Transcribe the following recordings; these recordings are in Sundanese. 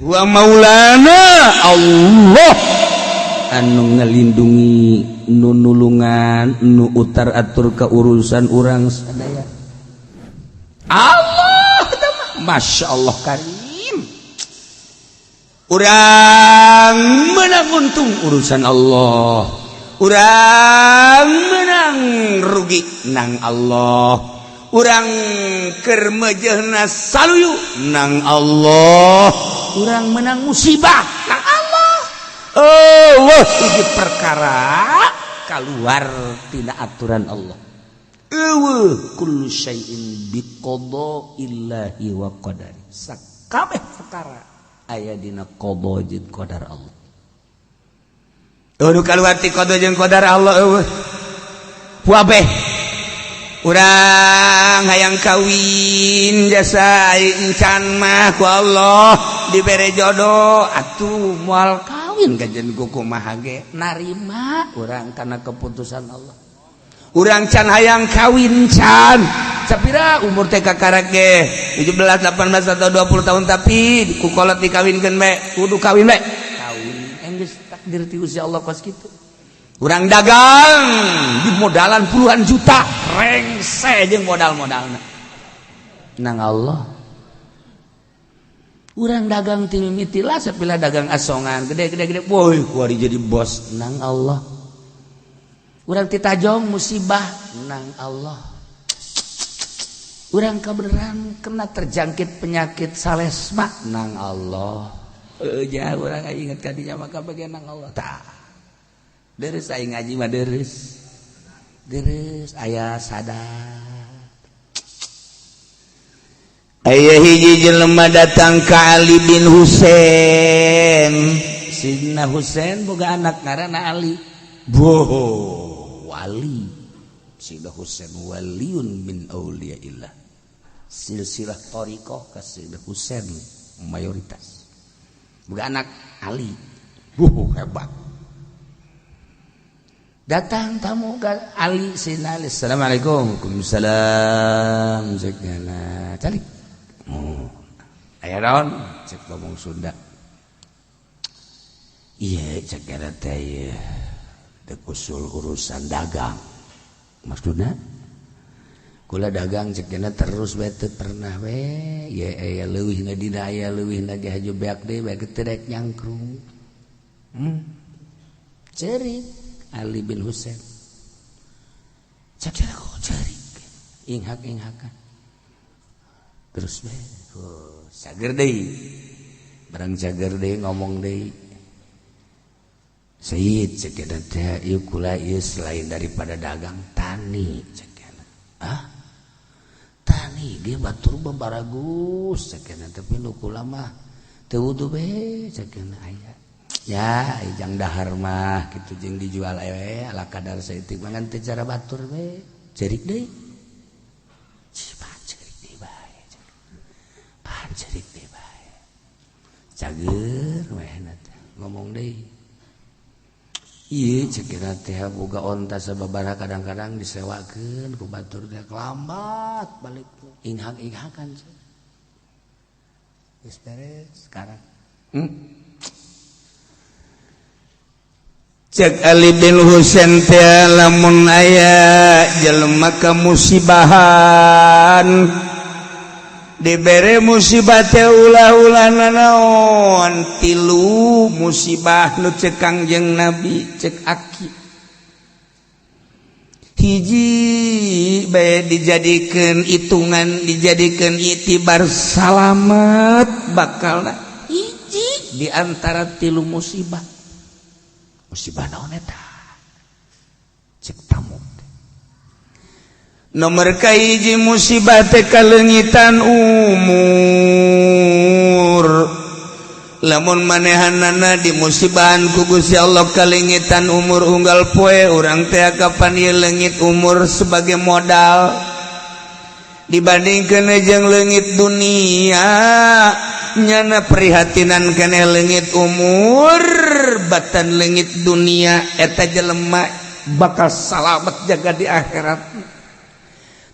Wa maulana Allah anu ngelindungi, nu nulungan, nu utar atur keurusan urang sadaya. Allah, Masya Allah Karim. Urang menang untung urusan Allah, urang menang rugi nang Allah, urang keur mejehna saluyu nang Allah, urang menang musibah nang Allah. Oh, hiji perkara keluar tina aturan Allah euweuh. Kullu syai'in biqada'illahi wa qadari. Sakabeh perkara aya dina qada jeung qadar Allah. Nu kaluar ti qada jeung qadar Allah euweuh. Kabeh urang hayang kawin jasa encan mah ku Allah dibere jodoh atuh moal kawin kajen kumaha ge narima urang karena keputusan Allah. Urang can hayang kawin, can sapira umur TK karak ge 17, 18 atau 20 tahun, tapi ku kolot dikawinkeun bae, kudu kawin bae, kawin. Enggeus takdir ti Gusti Allah kos kitu. Urang dagang di modalan puluhan juta, rengse jeung modal-modalna nang Allah. Urang dagang ti mimiti lah sapila dagang asongan gede gede gede, woi, kuari jadi bos nang Allah. Urang titajong musibah nang Allah. Urang kebenaran kena terjangkit penyakit salesma nang Allah. Eh, urang inget kadinya maka bagian nang Allah. Tah, deres aing ngaji mah, deres deres aya sadar. Aya hiji jelema datang ka Ali bin Husain. Sidina Husain boga anak ngaranna Ali. Boho, wali. Sidina Husain waliyun min auliyaillah. Silsilah thariqah ka Sidina Husain mayoritas. Boga anak Ali. Boho, hebat. Datang tamu ke Ali, Sidina Ali. "Assalamualaikum." "Waalaikumsalam." Cek calik. "Oh, aya naon?" Cek ngomong Sunda. "Iya," cek teh, "ieu dek usul urusan dagang." "Maksudna?" "Kula dagang," cek, "terus bae teu pernah we ye aya leuwihna dina, aya leuwihna ge haju beak deui bae teu rek nyangkrung." Cerik Ali bin Husain. Cek kok cerik inghak-inghakan terus be. Oh, cager deui, barang cager deui ngomong deui. "Sayyid," cek teh, "ieu kula ieu selain daripada dagang tani," cek. "Ah, tani ge batur baragus," cek, "tapi nu kula mah teu wudu be," cek. "Aya ya jang dahar mah kitu jeung dijual we ala kadar saeutik mah, ngan teu cara batur we." Cerik deui. Pan cerik deui bae, pan cerik deui bae. Cager we teh ngomong deui. "Ieu," cek teh, "boga onta sababaraha, kadang-kadang disewakeun ku batur teh lambat balik." Inghak-inghakan. Geus beres sekarang. Cek Ali bin Husain teh, lamun aya jelema kamusibahan, dibere musibah teh ulah-ulah nanaon. Tilu musibah nu cek Kangjeng Nabi, cek aki, hiji bae dijadikan hitungan, dijadikan itibar salamet bakal hiji di antara tilu musibah. "Musibah naon eta?" cek tamu. "Nomor kahiji musibah teh kaleungitan umur. Lamun manehanana di musibahan ku Gusti Allah kalengitan umur unggal poe, urang teh kapan ieu leungit umur sebagai modal dibandingkeun jeung leungit dunia, nyana prihatinan keneh leungit umur batan leungit dunia, eta jelema bakal salamet jaga di akhirat."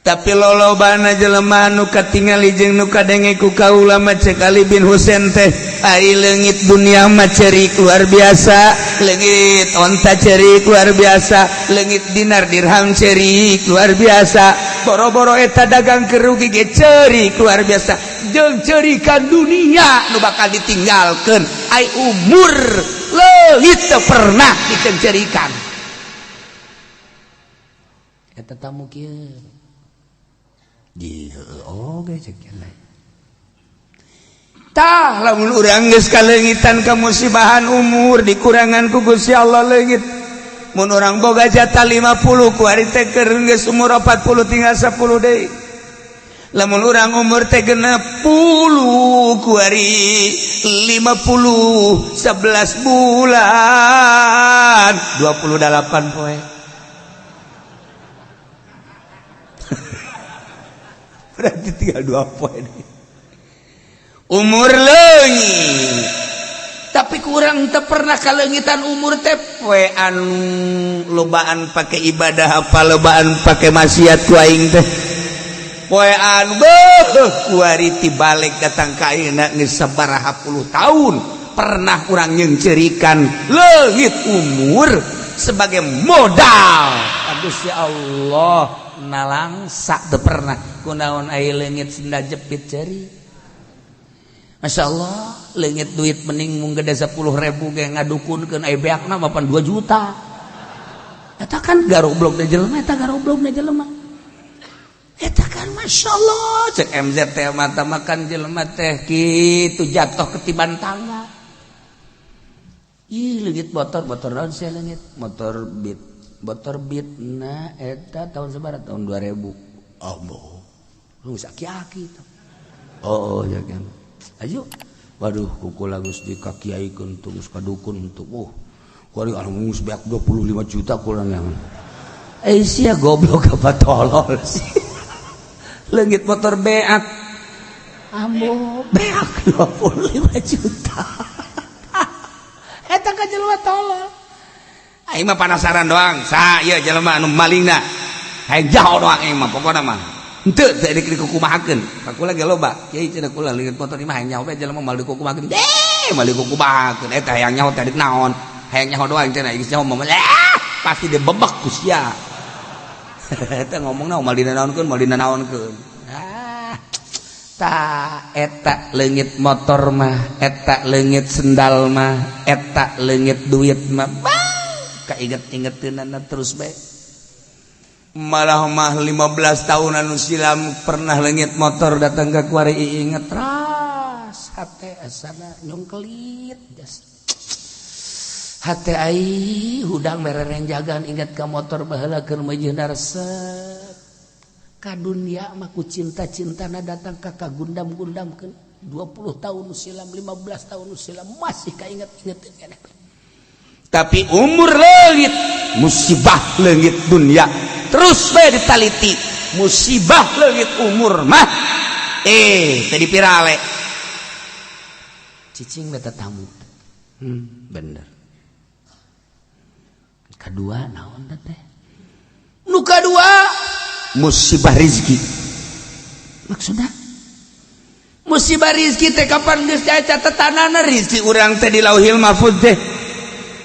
Tapi lolobana jelema nu katingali jeung nu kadenge ku kaula mah, cek Ali bin Husain teh, ari leungit dunia mah cerik luar biasa, leungit onta cerik luar biasa, leungit dinar dirham cerik luar biasa, boro-boro eta dagang kerugi ge cerik luar biasa, jeung cerikan dunia nu bakal ditinggalkeun. Ai umur leungit teu pernah dicencerikan. Eta tamu kieu di oge cek. Tah, lamun urang geus kaleungitan kamusibahan umur, dikurangan ku Gusti Allah leungit. Mun urang boga jatah 50, ku ari teh keur geus umur 40, tinggal 10 deui. Lamun urang umur teh 60, ku ari 50 11 bulan 28 poe. Berarti tinggal 2 poin umur leungit. Tapi kurang teu pernah kaleungitan umur teh. Poe anu lobaan pake ibadah apa lobaan pake maksiat ku aing teh? Poe anu beuh kuari tibalik datang ka ayeuna geus sabaraha puluh tahun, pernah urang nyeungceurikan leungit umur sebagai modal? Aduh ya Allah, nalangsa teu pernah. Kunaon aya leungit sendal jepit ceri? Masya Allah, leungit duit mending mung gede 10.000 ge ngadukunkeun, aya beakna mah 2 juta. Eta kan garoblok na jelema, eta garoblok na jelema eta kan. Masya Allah, cek MZ teh mata makan jelema teh kitu jatuh ketiban tangga. Ih, leungit motor, motor naon sih? Leungit motor Beat, motor Beat. Nah, eta tahun sabaraha? Tahun 2000. Allah, lu aki-aki. Oh, ya kan, ayo. Waduh, kukula geus dikakiaikeun tuh, geus kadukun tuh. Oh, kuari anu geus beak 25 juta kurang yang. Eh, sia goblok apa tolol sih? Leungit motor beak. Ambo, beak 25 juta. Eta ka jelema tolol. Aing mah penasaran doang. Sa ieu jelema anu malingna. Hayang jaho doang aing mah pokona mah. Henteu teu dikukumahakeun. Kula ge loba. Kiai cenah kula leungit motor mah hayang nyaho bae jelema mal dikukumahakeun. Eh, mal dikukumahakeun eta hayang nyaho teh naon? Hayang nyaho doang cenah, geus nyaho mah pasti dibebek ku sia. Eta ngomongna mal dinanaonkeun, mal dinanaonkeun. Ah. Ta eta leungit motor mah, eta leungit sendal mah, eta leungit duit mah. Kainget-ingeteunana terus bae. Malah mah 15 tahun anu silam pernah leungit motor datang ke kuari, inget ras hate asana nyongkelit jas hate ai hudang mererenjagan inget ka motor baheula keur meujeuhna resep ka dunia mah. Ku cinta-cintana datang ka kagundam-gundamkeun. 20 tahun silam, 15 tahun silam, masih kainget-inget keneh. Tapi umur leungit, musibah leungit dunia terus bae ditaliti. Musibah leungit umur mah tadi pirale cicing beta tamu. Bener. Kedua naon teh? Nu kadua musibah rizki. Maksudna musibah rizki teh kapan geus aya catetanana rizki urang teh di Lauhil Mahfuz teh,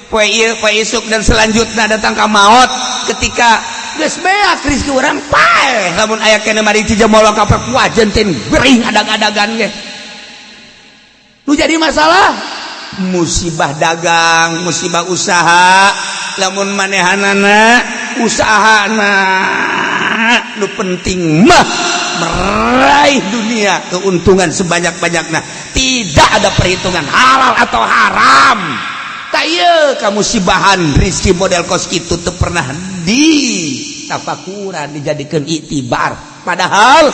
poe ieu, poe isuk, dan selanjutnya datang ka maot. Ketika geus beak rizki urang, paeh. Lamun aya keneh mari cijemolo ka wajen teh gering adag-adagan ge. Nu jadi masalah musibah dagang, musibah usaha. Lamun manehanana usahana nu penting mah meraih dunia, keuntungan sebanyak-banyaknya, tidak ada perhitungan halal atau haram. Tak ieu kamusibahan rizki model kos kitu teu pernah di tafakuran, dijadikan iktibar. Padahal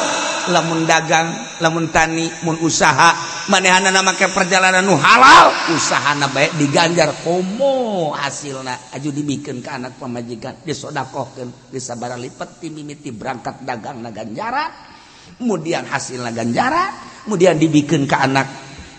lamun dagang, lamun tani, mun usaha, manehanana make perjalanan nu halal, usahana baik diganjar. Komo hasilna aju dibikeun ka anak pamajikan, disodakohkeun disabara lipet. Ti mimiti berangkat dagang na ganjaran, kemudian hasilna ganjaran, kemudian dibikeun ka anak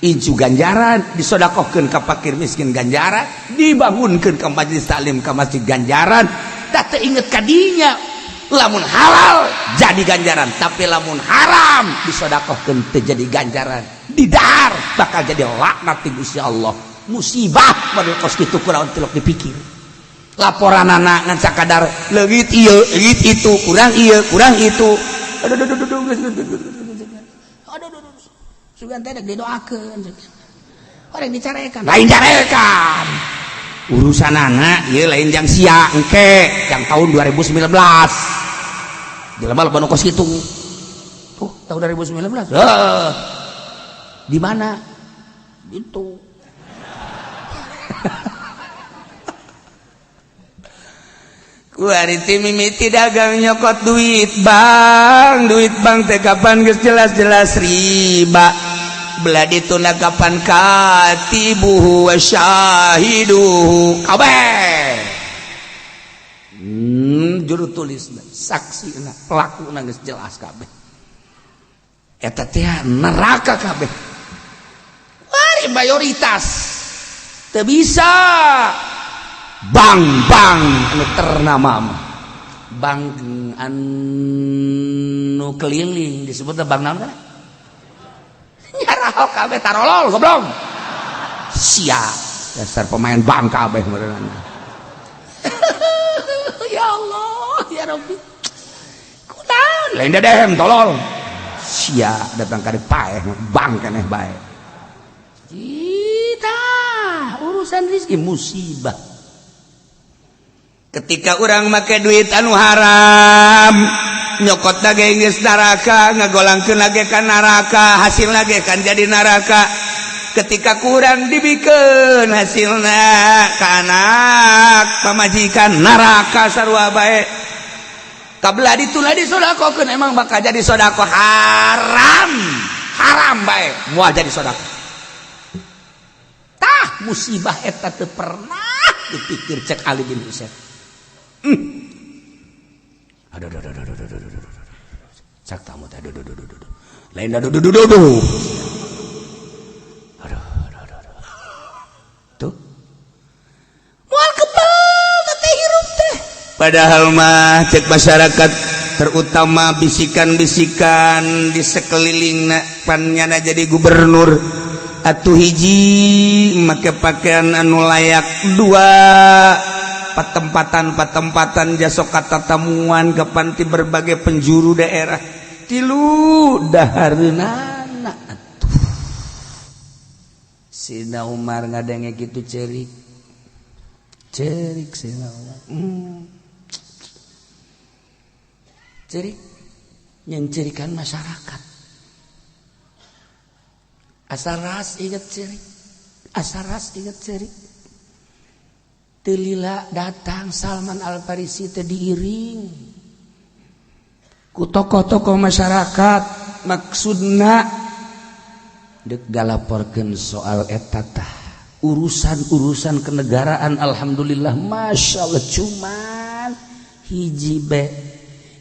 incu ganjaran, disodakohkeun ka fakir miskin ganjaran, dibangunkeun ka majelis taklim, ka masjid ganjaran. Tak teu inget kadinya. Lamun halal jadi ganjaran, tapi lamun haram disodakohkeun teu jadi ganjaran, didahar bakal jadi laknat ti Gusti Allah, musibah. Model kos kitu kurang tilok dipikir. Laporan anak ngan sakadar leungit ieu, leungit itu, kurang ieu, kurang itu. Aduh, aduh, aduh, aduh, aduh, aduh, aduh, sugan teh didoakeun, orang dicarekan, lain carekan urusan anak ieu, lain jang sia engke yang tahun 2019 jelema loba nu kos kitu. Tuh, tahun 2019. Heuh, di mana itu? Kuari ti mimiti dagang nyokot duit bank, duit bank teh kapan geus jelas-jelas riba. Belah dituna kapan katibuhu wa syahiduhu kabeh. Juru tulis, saksi, pelaku geus jelas kabeh. Eta teh neraka kabeh. Wari mayoritas teu bisa bank-bank anu ternama mah. Bank anu keliling disebut bank naon kan? Nyaraho kabeh, tarolol goblok. Sia dasar pemain bank kabeh meureunana. Ya Allah, ya Rabbi. Kunaon? Lain dedehem, tolol. Sia datang ka paeh bank keneh bae. Kita urusan rezeki musibah. Ketika orang make duit anu haram, nyokot ge geus neraka, ngagolangkeun lagi kan neraka, hasil lagi kan jadi neraka. Ketika kurang dibikeun hasilna ka anak, pamajikan, neraka sarua bae. Kabla dituna disodakokeun, emang bakal jadi sodako haram, haram bae moal jadi sodako. Tah, musibah eta teu pernah dipikir cek Ali bin Husain. Aduh, aduh, aduh, aduh, aduh, aduh, aduh, aduh. Cak tamu teh, aduh, aduh, aduh, aduh. Lain aduh, aduh, aduh, aduh. Aduh, aduh, aduh, aduh. Tuh. Moal kebal teh hirup teh. Padahal mah cek masyarakat, terutama bisikan-bisikan di sekeliling pannyana jadi gubernur atuh, hiji make pakaian anu layak, dua patempatan-patempatan jasok kata tamuan ke panti berbagai penjuru daerah, tilu dahareunana atuh. Sina Umar ngadenge gitu cerik cerik Sina Umar, Cerik nyencirikan masyarakat, asal ras inget cerik, asal ras inget cerik. Telila datang Salman Al Farisi teh diiring ku tokoh-tokoh masyarakat, maksudna dek galaporkeun soal eta tah urusan-urusan kenegaraan. Alhamdulillah, masya Allah, cuman hiji be,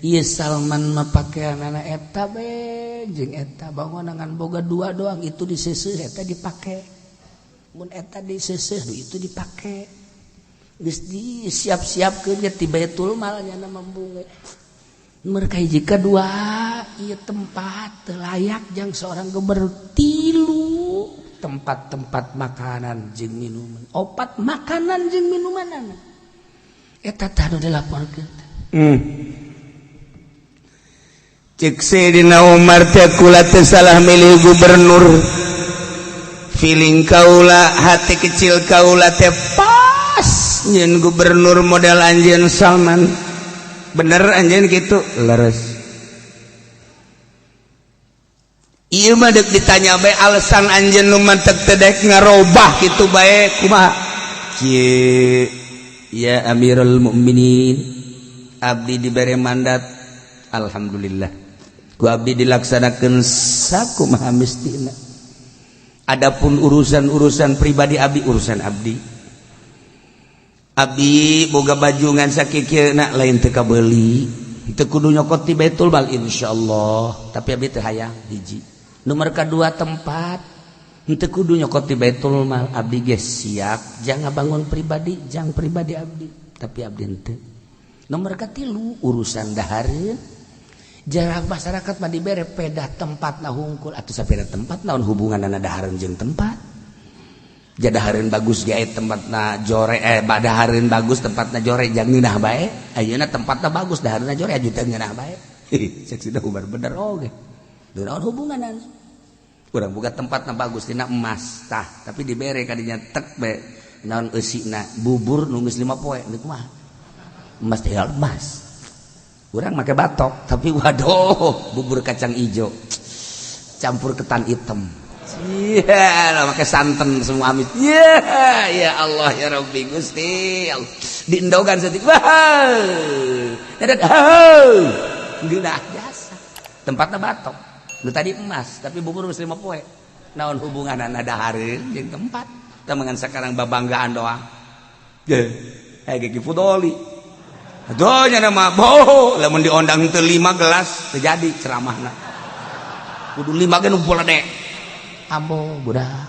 ieu Salman mah pakaian eta be jeung eta bangunan boga dua doang, itu diseuseuh, eta dipake, mun eta diseuseuh, itu dipake. Geus disiap-siapkeun ge ti Baitul Mal nya nama bunga. Mereka hiji, kedua ieu tempat teu layak jang seorang gubernur, tilu tempat-tempat makanan jeung minuman, opat makanan jeung minuman eta tah nu dilaporkeun. Cek Sayyidina Umar teh, kula teh salah milih gubernur, feeling kaula, hati kecil kaula teh pas nyeun gubernur model anjeun Salman. Bener anjeun gitu, leres. Ieu mah deuk ditanya bae alasan anjeun nu mantek teh dek ngarobah kitu bae kumaha? Kieu ya Amirul Mukminin, abdi dibere mandat, alhamdulillah ku abdi dilaksanakeun sakumaha mistina. Adapun urusan-urusan pribadi abdi, urusan abdi. Abdi boga baju ngan sakikieuna, lain teu kabeuli, teu kudu nyokot ti Baitul Mal insyaallah, tapi abdi teu hayang. Hiji, nomor kadua, tempat henteu kudu nyokot ti Baitul Mal, abdi ge siap jangan bangun pribadi jang pribadi abdi, tapi abdi henteu. Nomor katilu urusan dahareun. Jarak masyarakat mah dibere pedah tempat na hungkul atuh sapira tempat naon hubunganna dahareun jeung tempat. Jadahareun bagus ge tempatna jore badahareun bagus tempatna jore jang ngeunah bae. Ayeuna tempatna bagus dahareunna jore aju teu ngeunah bae. Cek Sida Umar bener oge. Naon hubunganna? Urang boga tempatna bagus dina emas tah, tapi dibere kadinya tek be naon eusina bubur nu geus 5 poe deuk mah. Emas tinggal emas. Urang make batok tapi waduh bubur kacang ijo campur ketan hitam. Iya, lah make santan semua amis. Ya, ya Allah ya Rabbi Gusti. Diendogan setik. Wah. Dadat. Geunah jasa. Tempatna batok. Nu tadi emas tapi bubur geus 5 poe. Naon hubunganna dahareun jeung tempat? Tah sekarang babanggaan doang. Ye, eh Ki Fudoli. Aduh nya mah boh, lamun diondang teu 5 gelas teu jadi ceramahna. Kudu 5 ge nu dek. Ambo budak,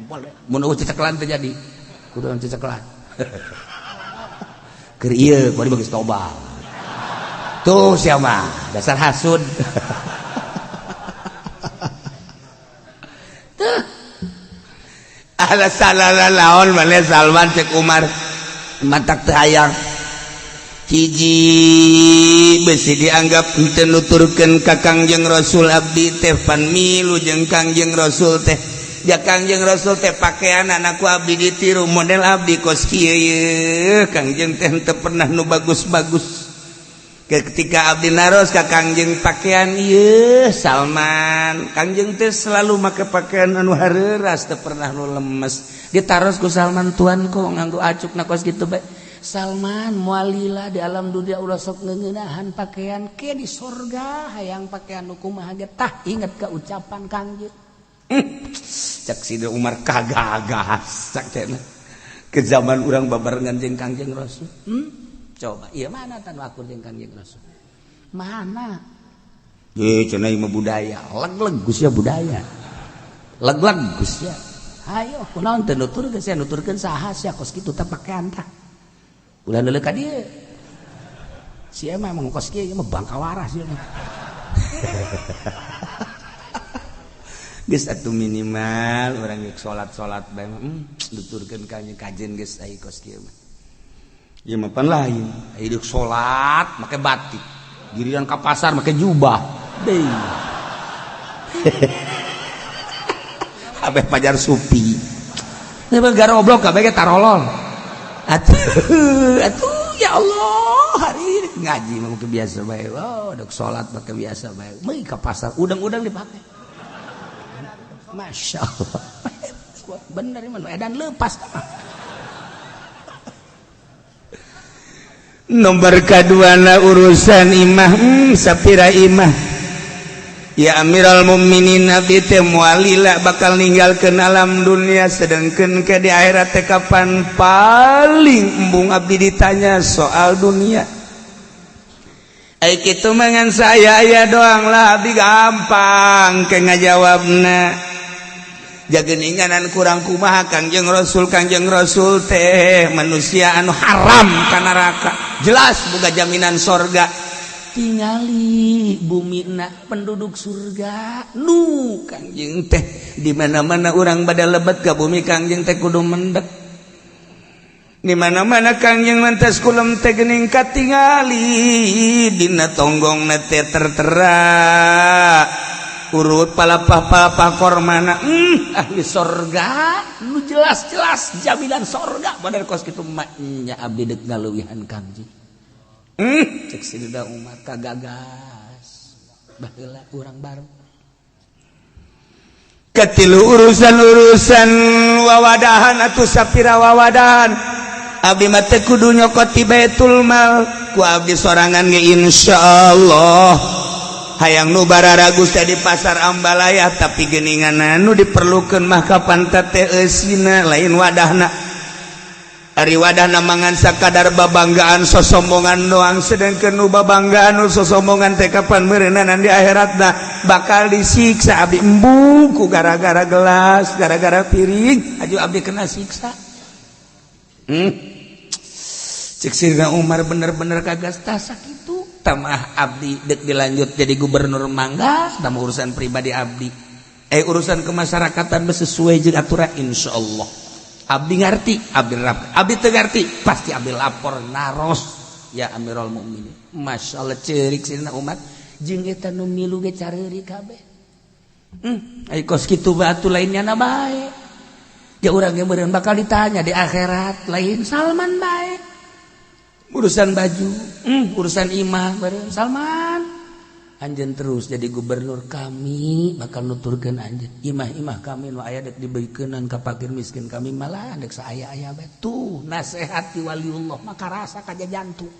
budak. Mun eueuh ceceklan teu jadi. Kudu ceceklan. Keur ieu kudu geus tobat. Tuh siapa? Dasar hasud. Tuh. Ala salala laon maneh Salman cek Umar. Matak teu hayang. Hiji besi dianggap henteu nuturkeun ka Kangjeng Rasul abdi teh pan milu jeung Kangjeng Rasul teh. Ja Kangjeng Rasul teh pakaian anakku abdi ditiru model abdi kos kieu ye. Kangjeng teh henteu pernah nu bagus-bagus. Ketika abdi naros ka Kangjeng pakaian ieu Salman, Kangjeng teh selalu make pakaian anu hareuras teu pernah nu lemes. Ditaros ku Salman, tuan kok nganggo acukna kos kitu bae. Salman mualila di alam dunia ulah sok ngeuneunahan pakaian ke di sorga hayang pakaian nu kumaha ge tah inget ka ucapan Kangjeng. Cek Sida Umar kagagas cek cenah. Ke zaman urang babarengan jeung Kangjeng Rasul. Coba ieu mana tan akur jeung Kangjeng Rasul? Mana? Ye cenah ieu mah budaya, leg-leg geus ya budaya. Leg-leg geus ya. Hayo kunaon teu nuturkeun sia nuturkeun saha sia kos kitu teh pakaian tah. Ulah leuleuh ka dieu. Sia mah emang kos kieu mah bangka waras ieu mah. Geus atuh minimal urang geus salat-salat bae mah nuturkeun ka kajen geus ai kos kieu mah. Ieu mah pan lain, ai deuk salat make batik, giliran ka pasar make jubah. Deui. Abeh pajar supi. Ieu mah garoblok kabeh ge tarolol. Atuh, atuh ya Allah, hari ini ngaji mah make biasa bae. Oh, dek salat make biasa bae. Meui ka pasar udang-udang dipake. Masya Allah. Bener ieu mah edan leupas mah. Nomor kaduana urusan imah, sapira imah. Ya Amiral Mukminin abdi teh moal lila bakal ninggalkeun alam dunia sedengkeun ke di akhirat teh kapan paling embung abdi ditanya soal dunia. Ai kitu mah ngan saya aya doang lah abdi gampang ke ngajawabna. Jageninganan kurang kumaha Kangjeng Rasul teh manusia anu haram ka neraka. Jelas boga jaminan sorga. Tingali bumina penduduk surga nu Kangjeng teh di mana-mana urang bada lebet ka bumi Kangjeng teh kudu mendek. Di mana-mana Kangjeng lantas kulem teh geuning katingali dina tonggongna teh tertera urut palapah-palapah kormana ahli sorga nu jelas-jelas jaminan sorga bener kos kitu nya abdi deuk ngaleuwihan Kangjeng. Cek Sayyidina Umar kagagas baheula urang bareng. Katilu urusan-urusan wawadahan atuh sapira wawadahan abdi mah teu kudu nyokot ti Baitul Mal ku abdi sorangan ge insyaallah hayang nu bararagus teh di pasar Ambalaya tapi geuningan anu diperlukeun mah kapan teh eusina lain wadahna. Ari wadahna mangan sakadar babanggaan sosombongan doang sedangkeun nu babanggaan nu sosombongan teh kapan meureunan di akhiratna bakal disiksa abdi embung ku gara-gara gelas gara-gara piring aju abdi kena siksa. Cek Sayyidina Umar bener-bener kagas tah sakitu tamah abdi dek dilanjut jadi gubernur mangga tambah urusan pribadi abdi urusan kemasyarakatan sesuai jeung aturan insyaallah abdi ngarti abdi rap abdi teu ngarti pasti abdi lapor naros ya Amirul Mukminin. Masyaallah ceurik Sayyidina Umar jeung eta nu milu ge careuri kabeh. Ai kos kitu batu lainnya na bae ya urang ge meureun bakal ditanya di akhirat lain Salman bae urusan baju, urusan imah bareng Salman anjeun terus jadi gubernur kami bakal nuturkeun anjeun imah-imah kami nu aya dek dibeukeunnan ka fakir miskin kami malah dek saaya-aya bae tuh nasihat ti waliullah maka rasa ka jantung.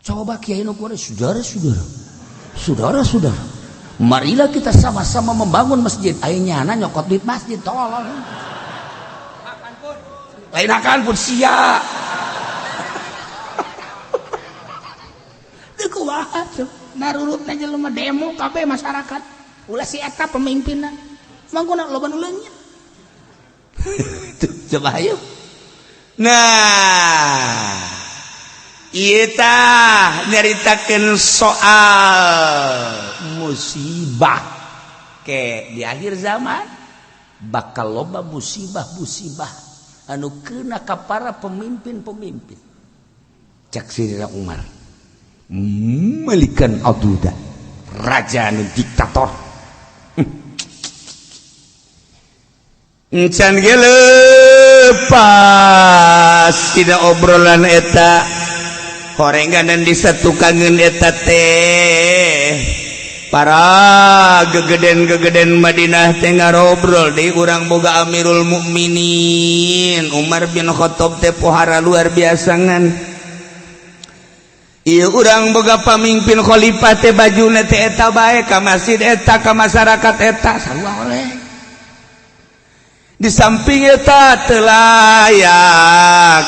Coba kiai nu kuari saudara-saudara saudara-saudara marilah kita sama-sama membangun masjid aya nyana nyokot duit masjid tolol lain akan pun sia. Narurutna jelema demo kabeh masyarakat ulah si eta pemimpinna mangkuna loba nu leungit. Coba ayo. Nah ieu tah nyaritakeun soal musibah ke di akhir zaman bakal loba musibah-musibah anu keuna ka para pemimpin-pemimpin. Cek Sayyidina Umar melikan aduda raja nu diktator encan ge lepas dina obrolan eta horenganan disatukangeun eta teh para gegeden-gegeden Madinah teh ngarobrol deui urang boga Amirul Mukminin Umar bin Khattab teh pohara luar biasa ngan ieu urang boga pamimpin khalifah teh bajuna teh eta bae ka masjid eta ka masyarakat eta sarua oleh. Di samping eta teu layak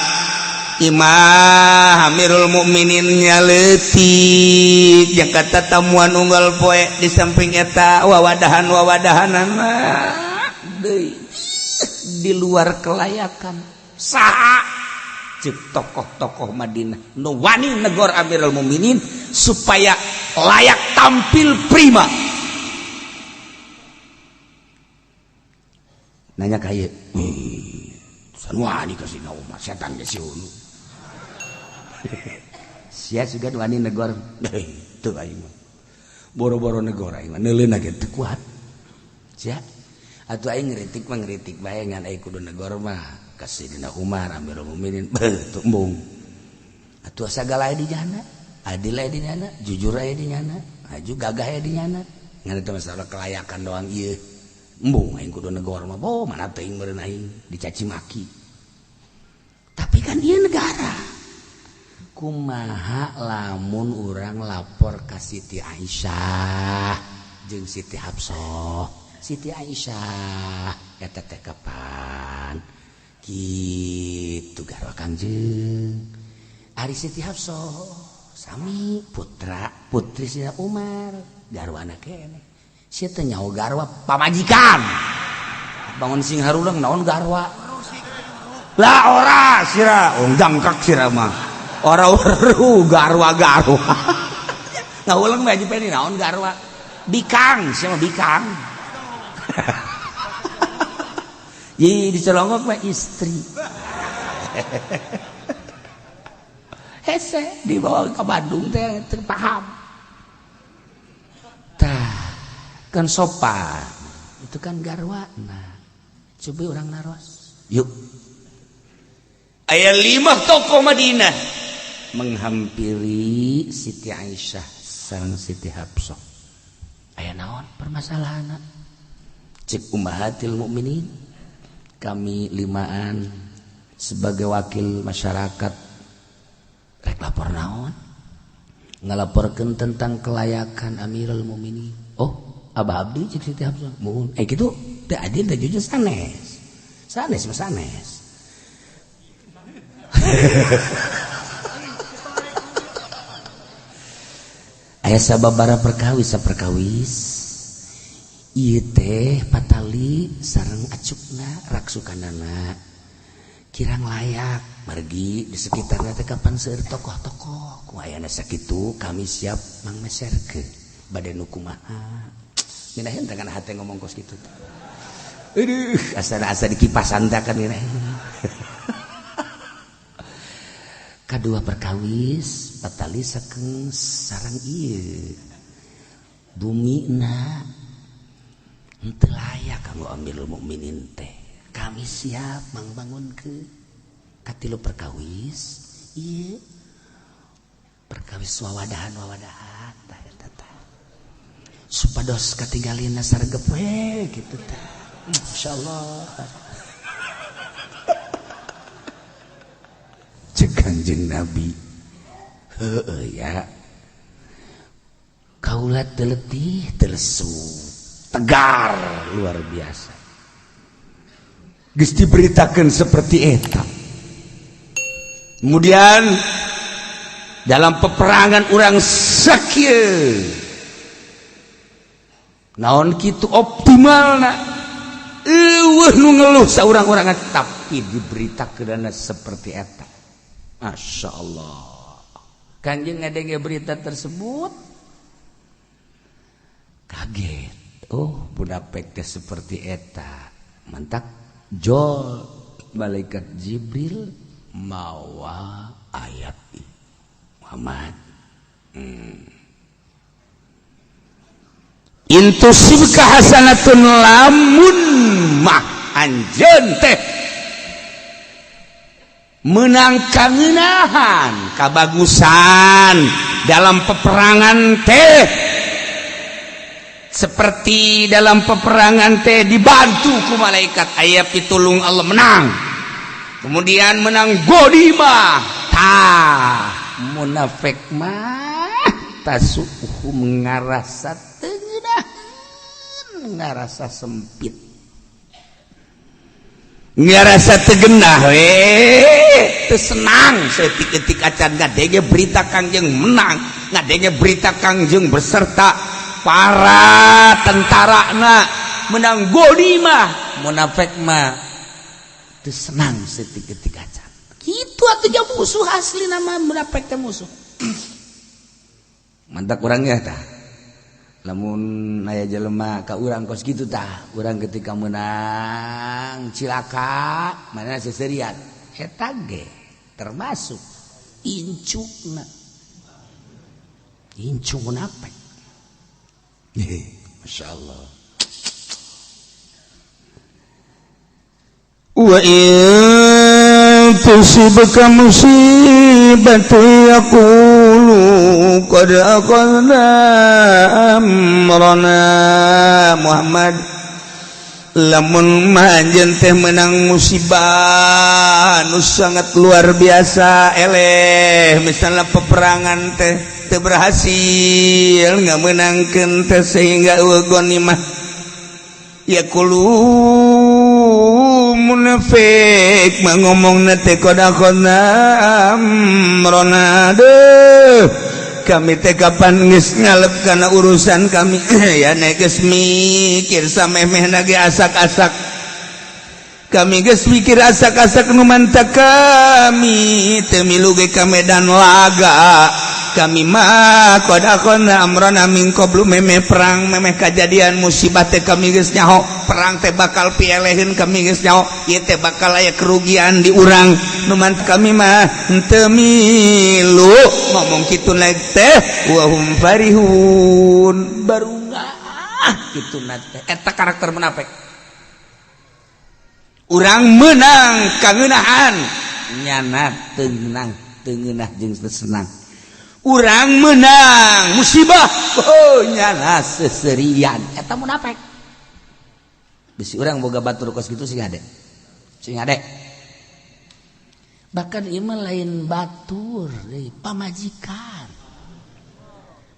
imah Amirul Mukminin nya leutik jeung kata tamuan unggal poe di samping eta wawadahan-wawadahanana deui di luar kelayakan saha cek tokoh-tokoh Madinah nu wani negor Amirul Mukminin supaya layak tampil prima. Nanya ka ieu, san wani ka Sayyidina Umar setan ge siunu. Sia sugan wani negor, teu aing mah. Boro-boro negor aing mah neuleuna ge teu kuat. Sia atuh aing ngritik mah ngritik bae ngan aing kudu negor mah. Ka Sayyidina Umar Amirul Mukminin beuh embung atuh sagala aya di nyana adil aya di nyana jujur aya di nyana aju gagah aya di nyana ngan eta masalah kelayakan doang ieu embung aing kudu negor mah boh mana teuing meureun aing dicaci maki tapi kan ieu negara kumaha lamun urang lapor ka Siti Aisyah jeung Siti Hafsah. Siti Aisyah eta teh kapan gitu garwa Kangjeng Ari Siti Hafsah sami putra putri Sayyidina Umar garwana keneh sia teh nyaho garwa pamajikan bangun sing harulang naon garwa lah ora sira jangkak sira mah ora weruh garwa garwa ngaulang mah Haji Peni naon garwa bikang sia mah bikang. Ye dicelongok mah istri. Hese dibawa ke Bandung teh teu paham. Tah, kan sopan. Itu kan garwana. Coba urang naros. Yuk. Aya 5 tokoh Madinah menghampiri Siti Aisyah sareng Siti Hafsah. Aya naon permasalahanna? Cek ummahatil mukminin. Kami limaan sebagai wakil masyarakat rek lapor naon ngalaporkeun tentang kelayakan Amirul Mukminin. Oh Abah abdi cek Siti Hafsah muhun kitu teu adil teu jujur sanes sanes mah sanes. Aya sababaraha perkawis saperkawis ieu teh patali sareng acukna raksukanana Kirang layak margi di sekitar teh kapan seueur tokoh-tokoh ku ayana sakitu, kami siap mangmeserkeun bade nu kumaha. Minahin teh kana hate ngomong kos kitu. Aduh, asa-asa dikipasan teh kan minahin. Kadua perkawis patali sakeng sarang ieu bumina henteu layak kanggo Amirul Mukminin teh. Kami siap mangbangunkeun. Katilu perkawis ieu perkawis wawadahan-wawadahan tah eta tah supados katinggalina sargep we kitu tah. Insyaallah. Cek Kanjeng Nabi, heueuh ya, kaula teu letih teu lesu, tegar luar biasa. Geus diberitakeun seperti eta. Kemudian dalam peperangan urang sakieu naon kitu optimalna, eueuh nu ngeluh saurang-urangan, tapi diberitakeunana seperti eta. Masya Allah. Kanjeng ngadenge berita tersebut kaget. Oh, munafik teh seperti eta. Mantak jol malaikat Jibril mawa ayat Muhammad. Intusibka hasanatun, lamun mah anjeun teh menang kangenahan kabagusan dalam peperangan teh, seperti dalam peperangan teh dibantu ku malaikat, aya pitulung Allah menang, kemudian menang ghanimah. Tah munafik mah tasuhum ngarasa teu ngarasa sempit, ngarasa tegenah we, teu senang saeutik-eutik acan ngadenge berita Kangjeng menang, ngadenge berita Kangjeng beserta para tentarana menang ghanimah. Munafik mah teu senang saeutik-eutik acan kitu atuh. Jauh musuh asli nama munafik teh musuh. Mantap urangnya tah, lamun aya jelema ka urang kos kitu tah, urang ketika menang cilaka mana seserian, eta ge termasuk incukna incu munafik. Masya Allah. Wa in tusibka musibatu yaqulu qad akhadna amrana. Muhammad, lamun anjeun teh menang musibah nu sangat luar biasa eleh, misalnya peperangan teh teu berhasil ngamenangkeun teh sehingga eueuh ghanimah, yaqulu munafik mangomongna teh qad akhadna amrana, deuh kami teh kapan geus ngalep kana urusan kami ya, nek geus mikir samemehna ge asak-asak, kami geus mikir asak-asak nu mantak kami teu milu ge ka medan laga. Kami mah qad akhadna amrana min qablu, memeh perang memeh kajadian musibah teh kami geus nyaho perang teh bakal pieleheun, kami geus nyaho ieu teh bakal aya kerugian di urang, nu mantak kami mah henteu milu. Ngomong kitu teh wa hum farihun, barungah kitu teh. Eta karakter munafik. Urang menang kangenahan, nyana teu menang teu ngeunah jeung teu senang. Urang menang musibah, oh nyana seserian. Eta munafik. Bisi urang boga batur kos kitu sing hade, sing hade. Bahkan ieu mah lain batur deui, pamajikan.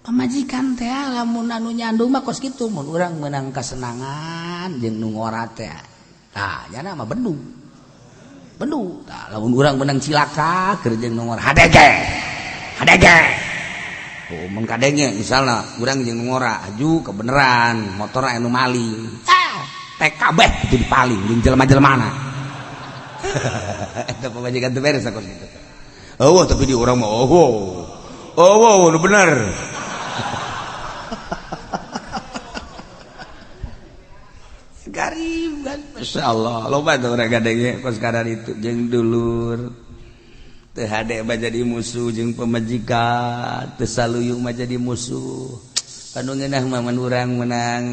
Pamajikan teh lamun anu nyandung mah kos kitu, mun urang menang kasenangan jeung nu ngora teh, tah nyana mah bendu bendu. Tah lamun urang menang cilaka keur jeung nu ngora, hadege hadege. Oh, mun kadenge misalna urang jeung nu ngora aju kebeneran motor anu maling, ah TKB itu dipaling jeung jelema-jelemana. Eta pamajikan teu beres aku gitu. Oh, tapi di urang mah oh. Oh, nu bener. Garib kan, Masya Allah. Loba tuh orang gadengnya kos kadar itu jeung dulur. Teu hade mah jadi musuh jeung pamajikan, teu saluyung mah jadi musuh. Anu ngeunah mah mun urang menang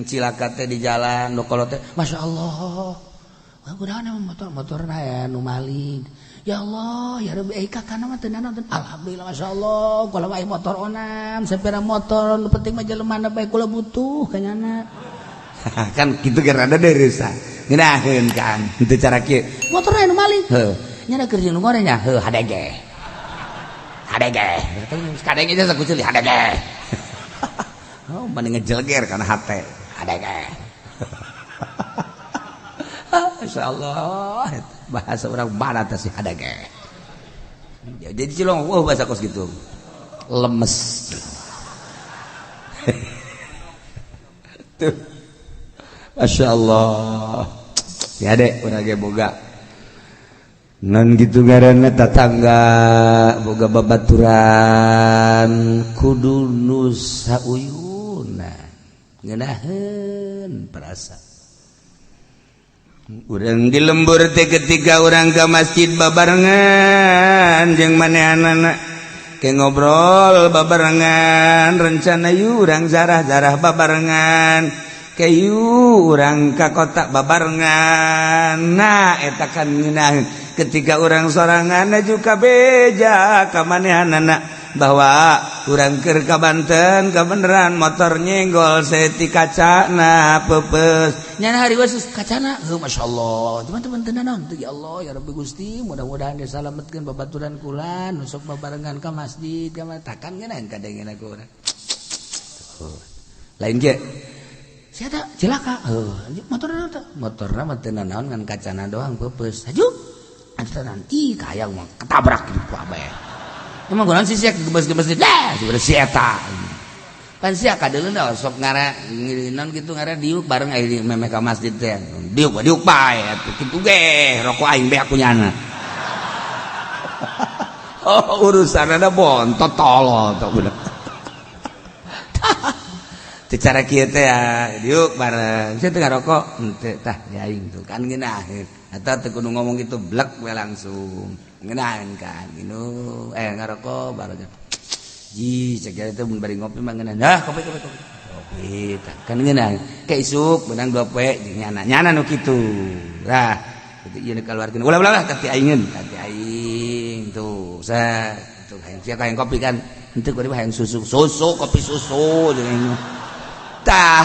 cilaka teh di jalan nu kolot teh, Masya Allah. Wah, kunaon emang motor-motorna ya nu maling. Ya Allah, ya Rabbi, eh kakana mah teu nanaon. Alhamdulillah, Masya Allah, kula mah motor onam, sepeda motor, nu penting mah jelema bae kula butuh kanyana. Kan kitu ge rada deureusa. Ngeunaheun kan, henteu cara kieu. Motorna nu maling. Heuh, nya keur jeung nu goreng nya, heuh hadege. Hadege. Kadenge aja sakucil hadege. Oh, mending ngejelger kana hate. Hadege. Masya Allah, bahasa orang barat sih hadege. Jadi cilong, wah bahasa kos gitu. Lemes. Tuh. Masya Allah. Ya dek, urang ge boga. Ngan gitu ngaranna tatangga boga babaturan kudu nu sauyuna ngeunaheun perasa. Urang di lembur teh ketika urang ke masjid babarengan jeung manehanana ke ngobrol babarengan rencana yuk urang zarah-zarah babarengan kayu urang ka kota babarengan. Nah eta kan ngeunah ketika urang sorangan juga beja ka manehanana bahwa urang keur ka Banten kebeneran motor nyenggol seti kacana peupeus nyana hari wasus kacana heuh masyaallah teman-teman teu nanaon teu ya Allah ya Rabbi Gusti mudah-mudahan disalametkeun babaturan kula nu sok babarengan ka masjid ka takan ngeunah kadengena ku urang lain ge sia teh cilaka heuh motorna teh motorna mah teu nanaon ngan kacana doang peupeus haju atuh nanti kaya mah ketabrak gitu ku abae. Emang kunaon sih sia gemes-gemes dah sebenarnya si eta. Pan sia kadeuleuh sok ngara naon kitu ngara diuk bareng aya memeh ka masjid teh. Diuk diuk bae atuh kitu ge rokok aing beak kunyana. Oh urusanna bontot tolol tok budak. Teu cara kieu teh ya diuk bareng sia teu ngarokok henteu tah di aing tuh kan ngeunaheun. Atau teu kudu ngomong gitu blek we langsung ngeunaheun kan minum ngarokok bareng ji cek itu mun bari ngopi mah ngeunah dah kopi kopi kopi kopi tah kan ngeunah ke isuk beunang 2 poe jeung nyana nyana nu kitu lah kitu ieu kaluarkeun ulah ulah tapi aing tuh sa tuh hayang sia hayang kopi kan henteu kudu hayang susu susu kopi susu jeung tah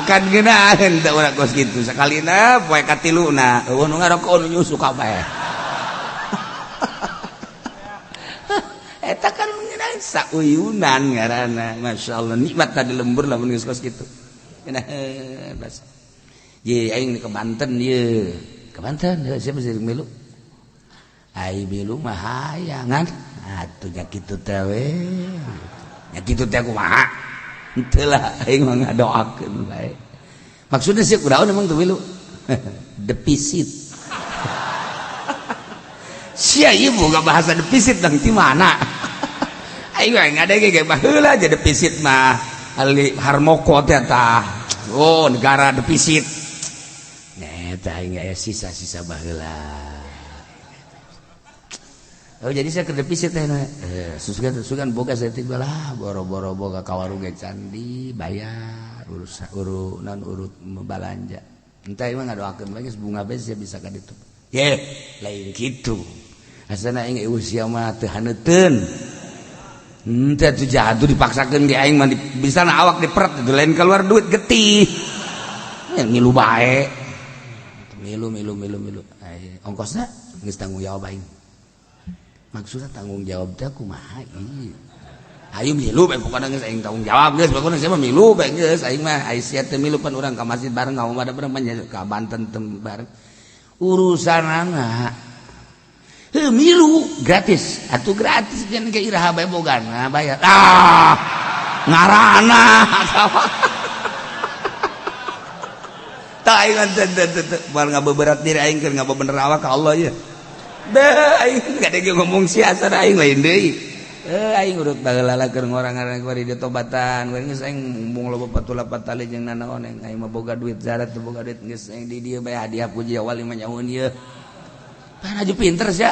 kan ngeunaheun teh urang kos kitu sakalina poe katiluna eueuh nu ngarokok nu nyusu kabeh eta kan ngeunaheun sauyunan ngaranna masyaallah nikmat tadi lembur lamun geus kos kitu ngeunaheun bas ye aing ke Banten ye ke Banten heuh sia mesti milu ai milu mah hayangan atuh nya kitu teh we nya kitu teh kumaha henteu lah aing mah ngadoakeun bae maksudnya sih kudaon emang teu milu defisit sia ieu boga bahasa defisit dang ti mana aing mah ngadege ge baheula aja defisit mah ali harmoko teh tah oh negara defisit eta aing aya sisa-sisa baheula. Oh jadi saya ke defisit teh susukan boga saya tiba lah boro-boro boga ka warung ge candi bayar urus urut non urut balanja entah emang ngadoakeun lagi bunga bae sia bisa ka ditu ye lain kitu asana aing usia mah teu haneuteun henteu atuh jatuh dipaksakeun ge aing mah bisa na awak diperet itu lain keluar duit getih ngilu bae milu milu milu milu ongkosna geus tanggung jawab aing maksudnya tanggung jawab teh kumaha ieu ayo milu bae pokona geus aing tanggung jawab geus pokona sia mah milu bae geus aing mah ai sia teh milu pan urang ka masjid bareng ka omah bareng ka Banten teh bareng urusanana heuh milu gratis atuh gratis jeung ge iraha bae bogana bayar ah ngarana Tah aing teu teu teu moal ngabeberat diri aing keur ngabebener awak ka Allah ya. Deh aing kadege ngomong sia aing lain deui. Eh aing urut baheula keur ngorang-ngorang kuari ditobatan. Geus aing mumbung loba patula patali jeung nanaon aing mah boga duit zarat teu boga duit geus aing di dieu bae hadiah puji wali mah nyahueun ieu. Pan aju pinter sia.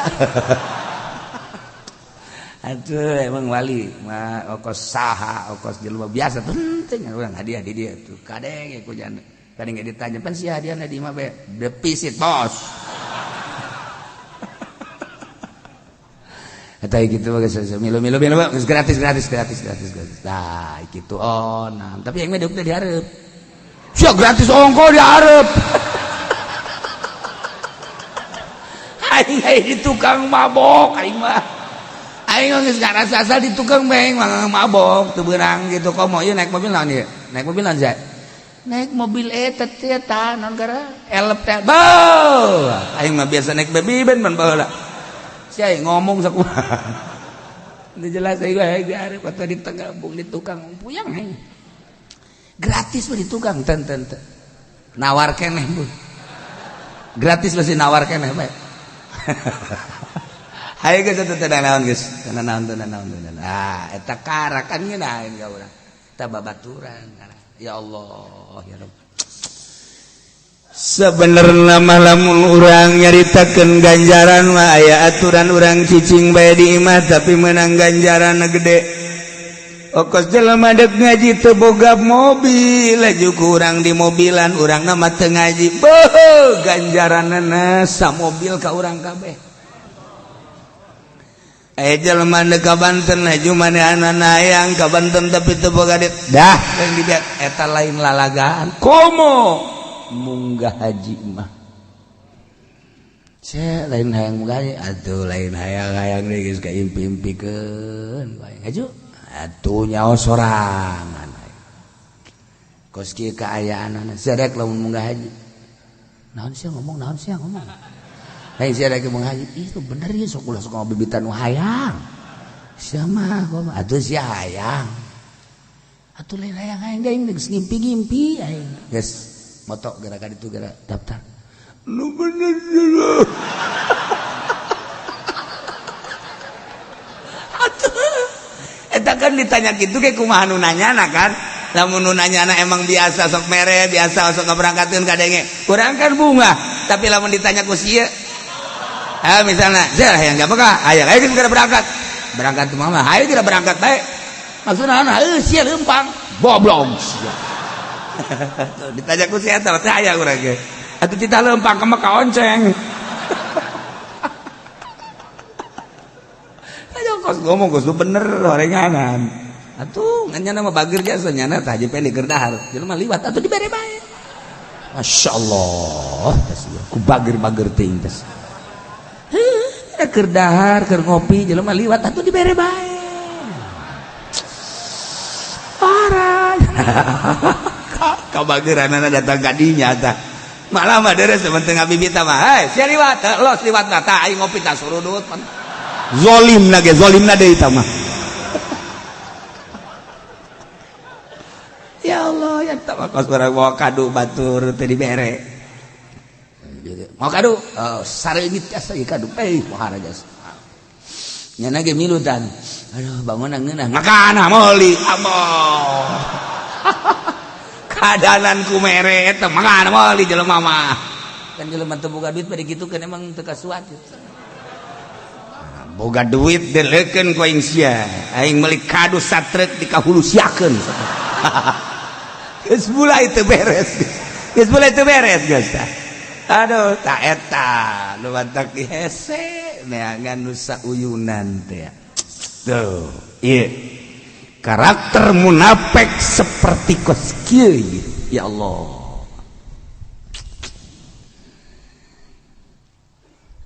Atuh emang wali mah okos saha okos jelema biasa penting urang hadiah di dieu tuh kadenge ku janda. Kadenge ditanya pan sia hadiahna di imah bae defisit bos. Eta gitu geus milu-milu milu geus gratis gratis gratis gratis gratis. Tah kitu onam tapi yang mah deuk teh dihareup. Sia gratis ongko dihareup. Aing di tukang mabok aing mah. Aing geus ngarasa asal di tukang bae mabok teu beurang gitu komo ieu naik mobil naon ieu? Naik mobil naon sia? Naik mobil eta teh tah naon gara? Elep teh. Beuh. Aing mah biasa naik baby ben man baheula. Sia ngomong sakumaha. Teu jelas aing mah dihareup atuh di tengah bung di tukang puyang aing. Gratis mah di tukang ten ten ten. Nawar keneh bu. Gratis masih nawar keneh bae. Hayo geus teu naon geus. Teu naon teu naon teu naon. Ah eta karakan ngeunaheun ka urang. Eta babaturan. Ya Allah ya Rabb. Sebenarnya mah lamun urang nyaritakeun ganjaran mah aya aturan urang cicing bae di imah tapi menang ganjaran gede. Okos jelema deuk ngaji teu boga mobil, laju ku urang di mobilan urangna mah teu ngaji. Beuh, ganjaranna samobil ka urang kabeh. Aya jelema deuk ka Banten laju manehanana hayang ka Banten tapi teu boga duit. Dah, yang dibiak eta lain lalagaan. Komo munggah haji mah. Sia lain hayang munggah haji atuh lain hayang-hayang deui geus kaimpi-impikeun bae. Haju atuh nyaho sorangan. Kos kieu kaayaanana sia rek lamun munggah haji. Naon sia ngomong naon sia ngomong. Hei sia rek munggah haji. Ih bener ieu sok ulah sok ngabibitan nu hayang. Sia mah kumaha atuh sia hayang. Atuh lain hayang-hayang deui geus ngimpi-ngimpi aing. Geus moto gerakan itu gerak daftar lu bener dulu. Eta kan ditanya gitu kayak kumaha nu nanyana kan lamun nu nanyana emang biasa sok mere biasa sok ngaberangkatkeun kadenge kurang kan bunga tapi lamun ditanya ku sieu ah misalnya sia hayang ka Mekah hayang ayo geus berangkat berangkat mah hayu geura berangkat bae maksudna heuh sia leumpang goblok sia. Ditanya ku si eta teh aya urang ge. Atuh cita leumpang ka Mekah onceng. Ayo kos ngomong kos bener horenganan. Atuh nyana mah bager jasa nyana tah haji pendek keur dahar. Jelema liwat atuh dibere bae. Masyaallah tas ieu ku bager-bager teuing tas. Heuh keur dahar keur ngopi jelema liwat atuh dibere bae. Parah. Kabageranana datang ka dinya tah. Malah mah deres penting ngabibita mah. Hei, sia liwat, los liwat mah tah aing ngopi tah surudut. Zolimna ge, zolimna deui tah mah. Ya Allah, ya tah mah kos urang bawa kadu batur teu dibere. Mau kadu? Oh, sareungit jasa ieu kadu. Eh, pohara jasa. Nyana ge milutan. Aduh, bangunna ngeunah. Makana meuli. Amoh. Kadanan ku mere eta mangana meuli jelema mah. Kan jelema teu boga duit bade kitu kan emang teu kasuat. Boga duit deleukeun ku aing sia. Aing meuli kadu satrek dikahulusiakeun. Geus mulai teu beres. Geus mulai teu beres geus tah. Aduh, ta eta nu batak dihese neangan nu sauyunan teh. Tuh, ieu. Karakter munafik seperti kos kieu ya Allah.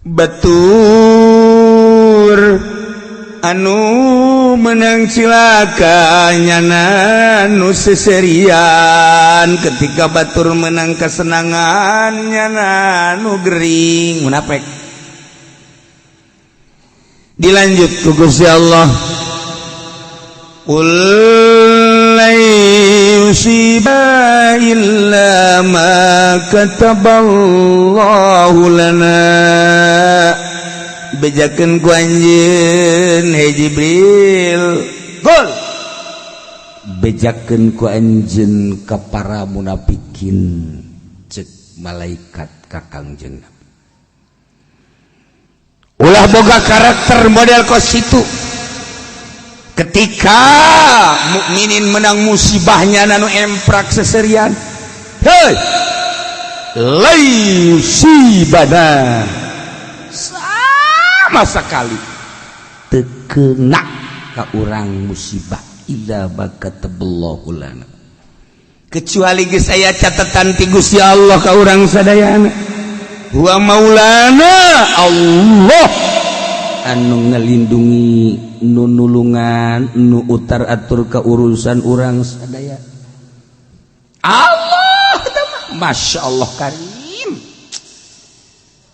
Batur anu menang cilaka nyana nu seserian ketika batur menang kesenangan nyana nu gering munafik. Dilanjut ku Gusti Allah. Qul lan yusibana illa ma kataballahu lana. Bejakeun ku anjeun he Jibril, gol bejakeun ku anjeun ka para munafikin, cek malaikat ka Kangjeng Nabi. Ulah boga karakter model kos itu. Ketika mukminin menang musibahnya nanu emprak seserian, hei lai yusibana, sama sekali tekena ka urang musibah illa ma kataballahu lana, kecuali geus aya catatan ti Gusti Allah ka urang sadayana. Huwa maulana, Allah anu ngelindungi, nu nulungan, nu utar atur ke urusan urang sadaya. Allah, Masya Allah karim.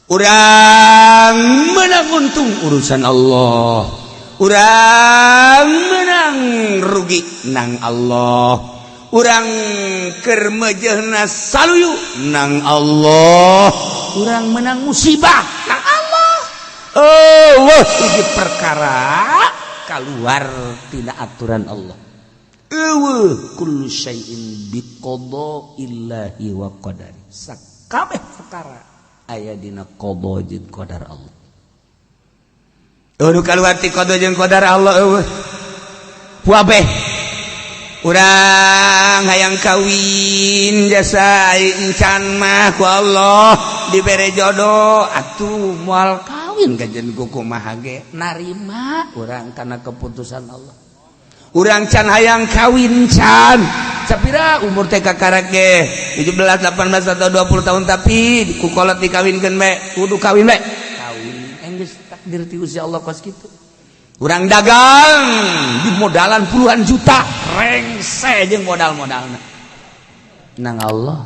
Urang menang untung urusan Allah, urang menang rugi nang Allah, urang keur mejehna saluyu nang Allah, urang menang musibah nang Allah. Oh, hiji perkara keluar tina aturan Allah eueuh. Kullu syai'in biqada'illahi wa qadari, sakabeh perkara aya dina qada jeung qadar Allah. Eueuh kaluar ti qada jeung qadar Allah eueuh. Puabeh urang hayang kawin jasa encan mah ku Allah dibere jodoh atuh moal kawin kajen kumaha ge narima urang kana keputusan Allah. Urang can hayang kawin can sapira umur teh kakarek ge 17 18 atau 20 tahun, tapi ku kolot dikawinkeun bae, kudu kawin bae, kawin enggeus takdir ti Gusti Allah kos kitu. Urang dagang di modalan puluhan juta rengse jeung modal-modalna nang Allah.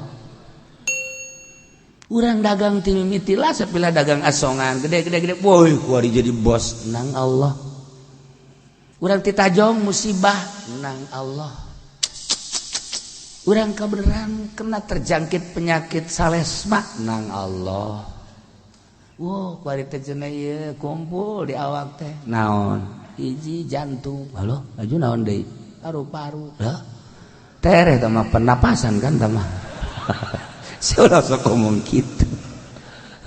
Urang dagang ti mimiti lah sapila dagang asongan gede-gede gede, woi kuari jadi bos nang Allah. Urang titajong musibah nang Allah. Urang kebenaran kena terjangkit penyakit salesma nang Allah. Wow, kuari teh cenah ieu kumpul di awak teh naon, hiji jantung, halo aju naon deui, paru-paru lah tereh tah mah pernapasan kan tah mah. Sia sok ngomong kitu,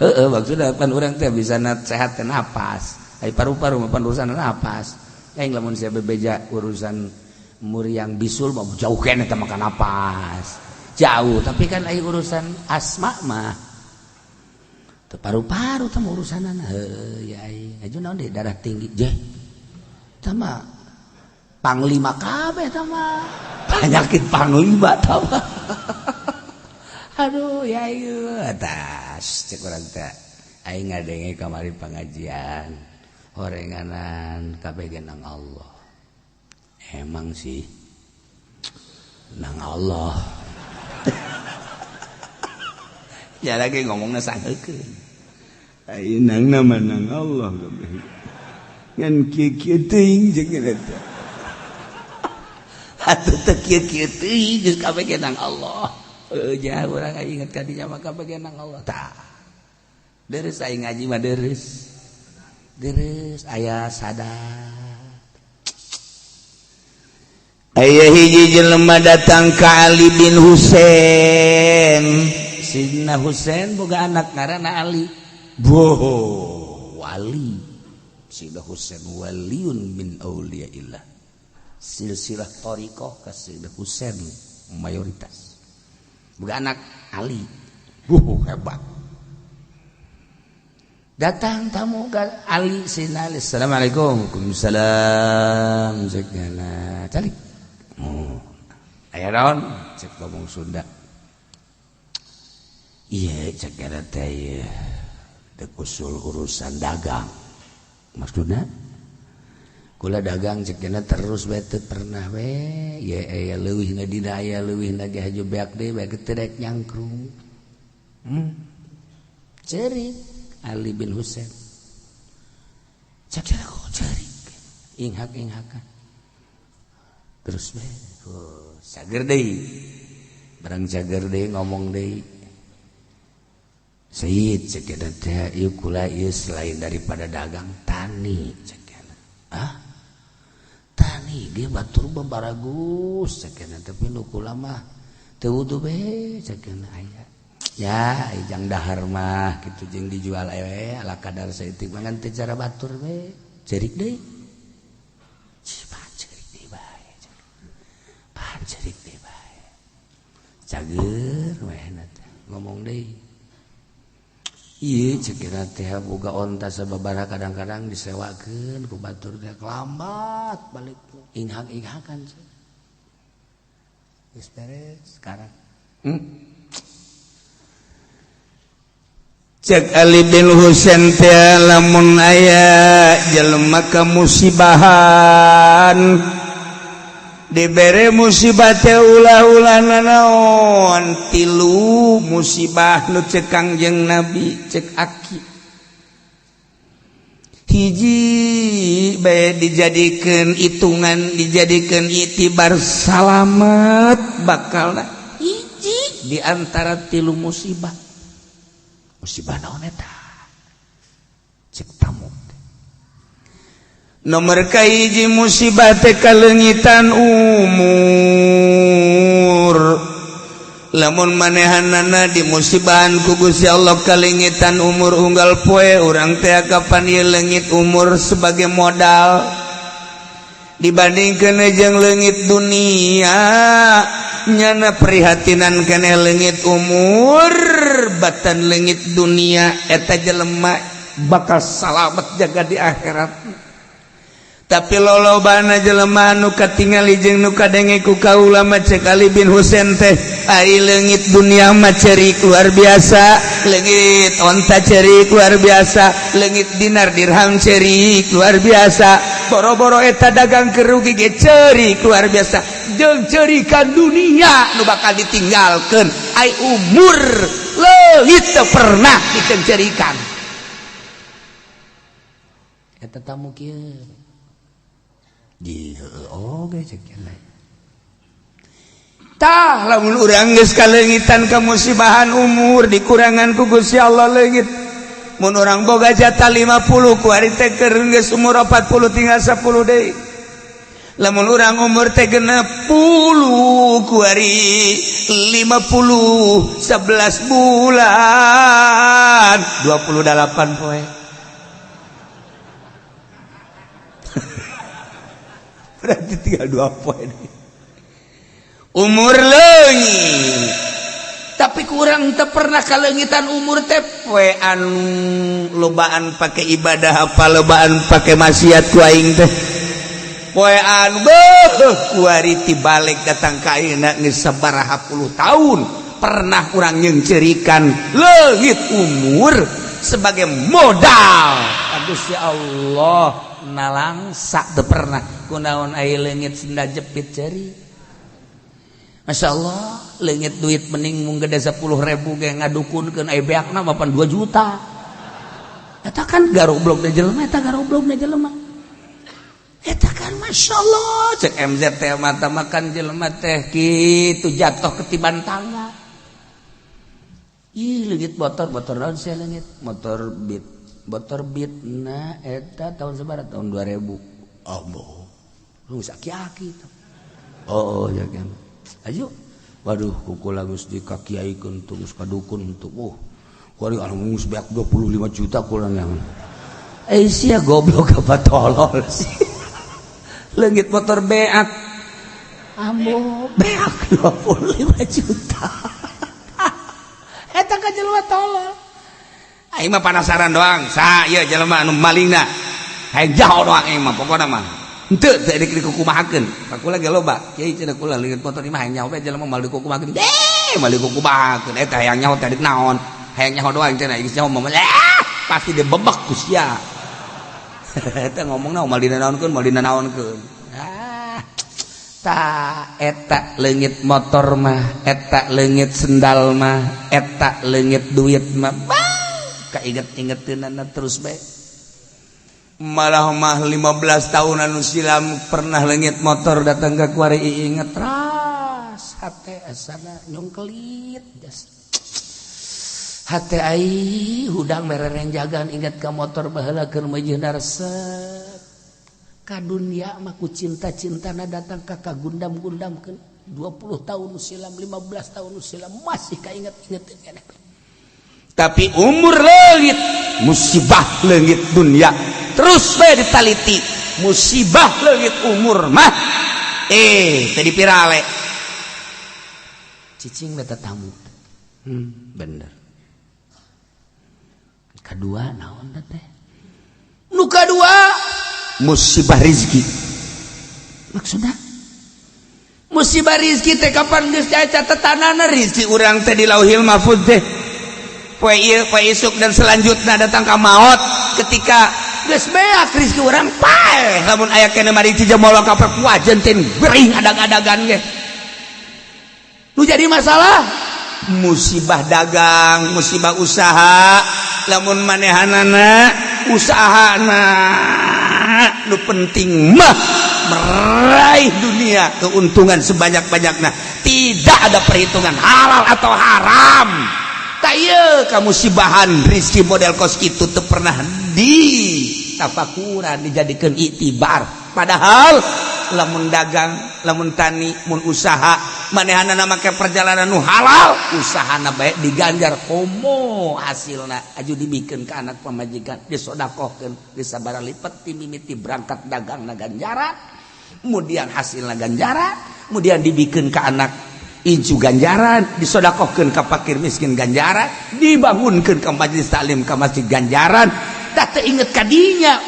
heeh, maksudna pan urang teh bisa sehat teh napas, ai paru-paru mah pan urusan napas. Aing lamun sia bebeja urusan muriang bisul mah jauh keneh teh makan napas jauh, tapi kan ai urusan asma mah teu paru-paru teh urusanana. Heuh ya aing aju naon deui, darah tinggi jeh tah mah panglima kabeh tah mah, penyakit panglima tah mah. Aduh ya ieu atas cek urang teh aing ngadenge kamari pengajian horenganan kabeh ge nang Allah. Emang sih nang Allah ya, lagi ngomongna sangeukeun ai nang nama nang Allah kabeh ngan kieu-kieu teuing jeung eta atuh teu kieu-kieu teuing geus kabeh ge nang Allah. Heuh jah urang inget ka dinya mah kabeh ge nang Allah. Tah deres aing ngaji mah, deres deres aya sadar. Aya hiji jelema datang ka Ali bin Husain. Sidina Husain boga anak ngaranna Ali. Boho, wali. Sidina Husain waliun min auliyaillah. Silsilah thariqah ka Sidina Husain mayoritas. Boga anak Ali. Boho, hebat. Datang tamu ke Ali, Sidina Ali. Assalamualaikum. Waalaikumsalam. Cek nyana. Calik. Oh. Aya naon? Cek ngomong Sunda. Iya, cek nyana teh ieu. Dek usul urusan dagang. Maksudna? Kula dagang cek nyana terus bae teu pernah we. Ye aya leuwihna dina aya leuwihna ge haju beak deui bae teu rek nyangkrung. Cerik Ali bin Husain. Cek nyana kok cerik. Inghak-inghakan. Terus bae. Oh, cager deui. Barang cager deui ngomong deui. Sayyid cek eta teh ieu kula ieu selain daripada dagang tani cek eta. Ah? Tani ge batur mah baragus cek eta, tapi nu kula mah teu wudu be cek eta aya. Ya, jang dahar mah kitu jeung dijual we ala kadar saeutik mah ngan teu cara batur we. Cerik deui. Pan cerik deui bae. Pan cerik deui bae. Cager we teh ngomong deui. Ieu cek eta teh boga onta sababaraha kadang-kadang disewakeun ku batur teh lambat balik inghak-inghakan. Geus beres sekarang. Cek Ali bin Husain teh lamun aya jelema kamusibahan dibere musibah teh ulah-ulah nanaon tilu musibah nu cek Kangjeng Nabi cek aki hiji bae dijadikeun hitungan dijadikeun itibar salamet bakal hiji di antara tilu musibah. Musibah naon eta? Cek tamu. Nomor kahiji musibah teh kaleungitan umur. Lamun manehanana di musibahan ku Gusti Allah kaleungitan umur unggal poe urang teh kapan ieu leungit umur sebagai modal dibandingkeun jeung leungit dunia nyana prihatinan keneh leungit umur batan leungit dunia eta jelema bakal salamet jaga di akhirat. Tapi lolobana jelema nu katingali jeung nu kadenge ku kaula mah cek Ali bin Husain teh ari leungit dunia mah cerik luar biasa, leungit onta cerik luar biasa, leungit dinar dirham cerik luar biasa, boro-boro eta dagang kerugi ge cerik luar biasa, jeung cerikan dunia nu bakal ditinggalkeun ai umur leungit teu pernah dikencerikan. Eta tamu kieu di oge cek lain. Tah lamun urang geus kaleungitan kamusibahan umur dikurangan ku Gusti Allah leungit. Mun urang boga jatah 50 ku ari teh keur geus umur 40 tinggal 10 deui. Lamun urang umur teh 60 ku ari 50 11 bulan 28 poe. Berarti tinggal 2 poin. Umur leungit. Tapi kurang teu pernah kaleungitan umur teh poe anu lobaan pake ibadah apa lobaan pake maksiat ku aing teh. Poe anu beuh kuari ti balik datang ka ayeuna geus sabaraha puluh tahun pernah urang nyeungceurikan leungit umur sebagai modal. Aduh ya Allah, nalangsa teu pernah kunaon aya leungit senda jepit ceri. Masya Allah, leungit duit mending mung gede 10.000 ge ngadukunkeun aya beakna mah 2 juta. Eta kan garoblok da jelema, eta garoblok da jelema. Eta kan Masya Allah, cek MZ teh mata makan jelema teh kitu jatuh ketiban tangga. Ih leungit motor, motor naon sia leungit? Motor Beat. Motor Beat na eta tahun sabaraha? Tahun 2000. Allah. Lu aki-aki tah. Oh, ya kan. Ayo. Waduh, kukula geus dikakiaikeun tuh geus kadukun tuh. Oh. Kuari anu geus beak 25 juta kula nyaman. Eh sia goblok apa tolol sih. Leungit motor beak. Ambo beak 25 juta. Eta ka jelema tolol. Aing mah penasaran doang, sa ieu jelema anu malingna. Hayang jaho doang aing mah pokona mah. Henteu teu dikukumahakeun. Kula ge loba. Kiai cenah kula leungit motor ieu mah hayang nyaho bae jelema moal dikukumahakeun. Eh, moal dikukumahakeun eta hayang nyaho teh naon. Hayang nyaho doang cenah geus nyaho mah pasti dibebek ku sia. Eta ngomongna moal dinanaonkeun, moal dinanaonkeun. Ah. Ta eta leungit motor mah, eta leungit sendal mah, eta leungit duit mah. Kainget-ingeteunana terus bae. Malah mah 15 tahun anu silam pernah leungit motor datang ke kuari, inget ras hate asana nyongkelit jas hate ai hudang mererenjagan, inget ka motor baheula keur meujeuhna resep ka dunia mah. Ku cinta-cintana datang ka kagundam-gundamkeun. 20 tahun silam, 15 tahun silam, masih kainget-inget keneh. Tapi umur leungit, musibah leungit dunia terus bae ditaliti. Musibah leungit umur mah tadi pirale. Cicing beta tamu. Bener. Kedua naon teh? Nu kadua musibah rizki. Maksudnya? Musibah rizki teh kapan geus aya catetanana rizki urang teh di Lauhil Mahfuz teh, poe ieu, poe isuk, dan selanjutnya datang ka maot. Ketika geus beak rizki urang, paeh. Lamun aya keneh mari jemolo kapek wajen teh gering adag-adagan ge. Nu jadi masalah musibah dagang, musibah usaha. Lamun manehanana usahana nu penting mah meraih dunia, keuntungan sebanyak-banyaknya, tidak ada perhitungan halal atau haram. Tak iya kamu sibahan rizki model kos itu tuh pernah di tafakuran, dijadikan iktibar. Padahal lamun dagang, lamun tani, mun usaha manehanana make perjalanan nu halal, usahana baik diganjar. Komo hasilna aju dibikeun ka anak, pamajikan, disodakohkeun disabara lipat. Ti mimiti berangkat dagang na ganjaran, kemudian hasilna ganjaran, kemudian dibikeun ka anak incu ganjaran, disodakohkeun ka fakir miskin ganjaran, dibangunkeun ka majelis taklim, ka masjid ganjaran. Tak teu inget kadinya.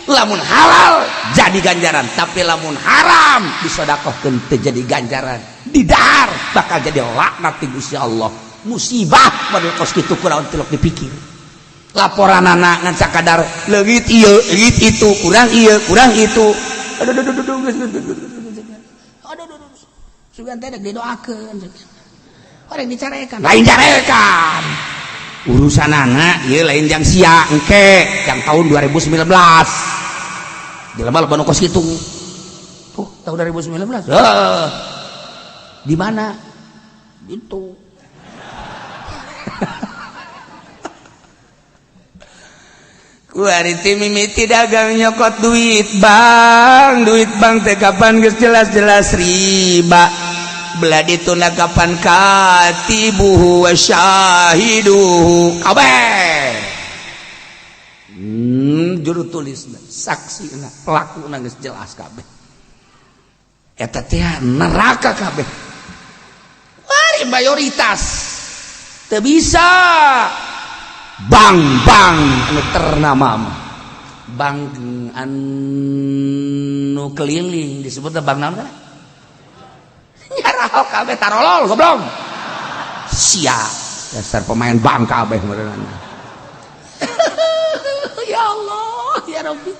Lamun halal jadi ganjaran, tapi lamun haram disodakohkeun teu jadi ganjaran, didahar bakal jadi laknat ti Gusti Allah. Musibah model kos kitu kurang tilok dipikir. Laporan anak ngan sakadar leungit ieu, leungit itu, kurang ieu, kurang itu. Aduh, aduh, aduh, aduh, aduh, aduh, aduh, aduh, sugan teh dek didoakeun, orang dicarekan, lain carekan urusan anak ieu, lain jang sia. Engke yang tahun 2019 jelema loba nu kos kitu. Tuh, tahun 2019. Heeh, di mana itu? Kuari ti mimiti dagang nyokot duit bank, duit bank teh kapan geus jelas-jelas riba. Belah dituna kapan katibuhu wa syahiduhu kabeh. Juru tulis, saksi, pelaku geus jelas kabeh. Eta teh neraka kabeh. Wari mayoritas teu bisa. Bank-bank anu ternama mah, bank anu keliling disebut bank naon kan? Nyarahok kabeh, tarolol, goblok sia, dasar pemain bank kabeh meureunana. Ya Allah, ya Rabbi,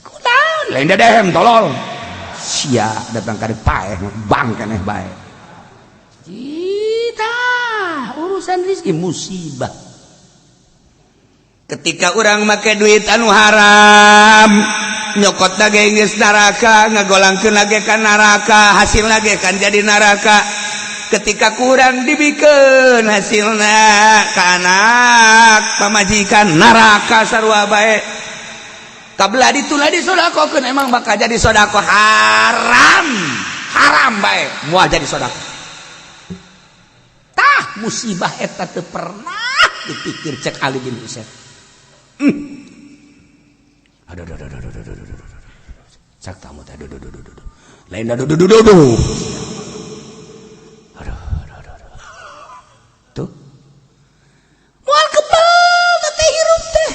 kunaon? Lain dedehem, tolol sia, datang ka paeh bank keneh bae. Cita urusan rezeki musibah. Ketika orang make duit anu haram, nyokot lagi geus neraka, ngagolangkeun lagi kan neraka, hasil lagi kan jadi neraka. Ketika kurang dibikeun hasilna ka anak, pamajikan, neraka sarua bae. Kabla dituna disodakokeun, emang bakal jadi sodako haram, haram bae moal jadi sodako. Tah, musibah eta teu pernah dipikir cek Ali bin Husain. Aduh, aduh, aduh, aduh, aduh, aduh, aduh, aduh. Cak tamu teh, aduh, aduh, aduh, aduh, aduh. Lain aduh, aduh, aduh, aduh. Aduh, aduh, aduh, aduh. Tuh. Moal kebal teh hirup teh.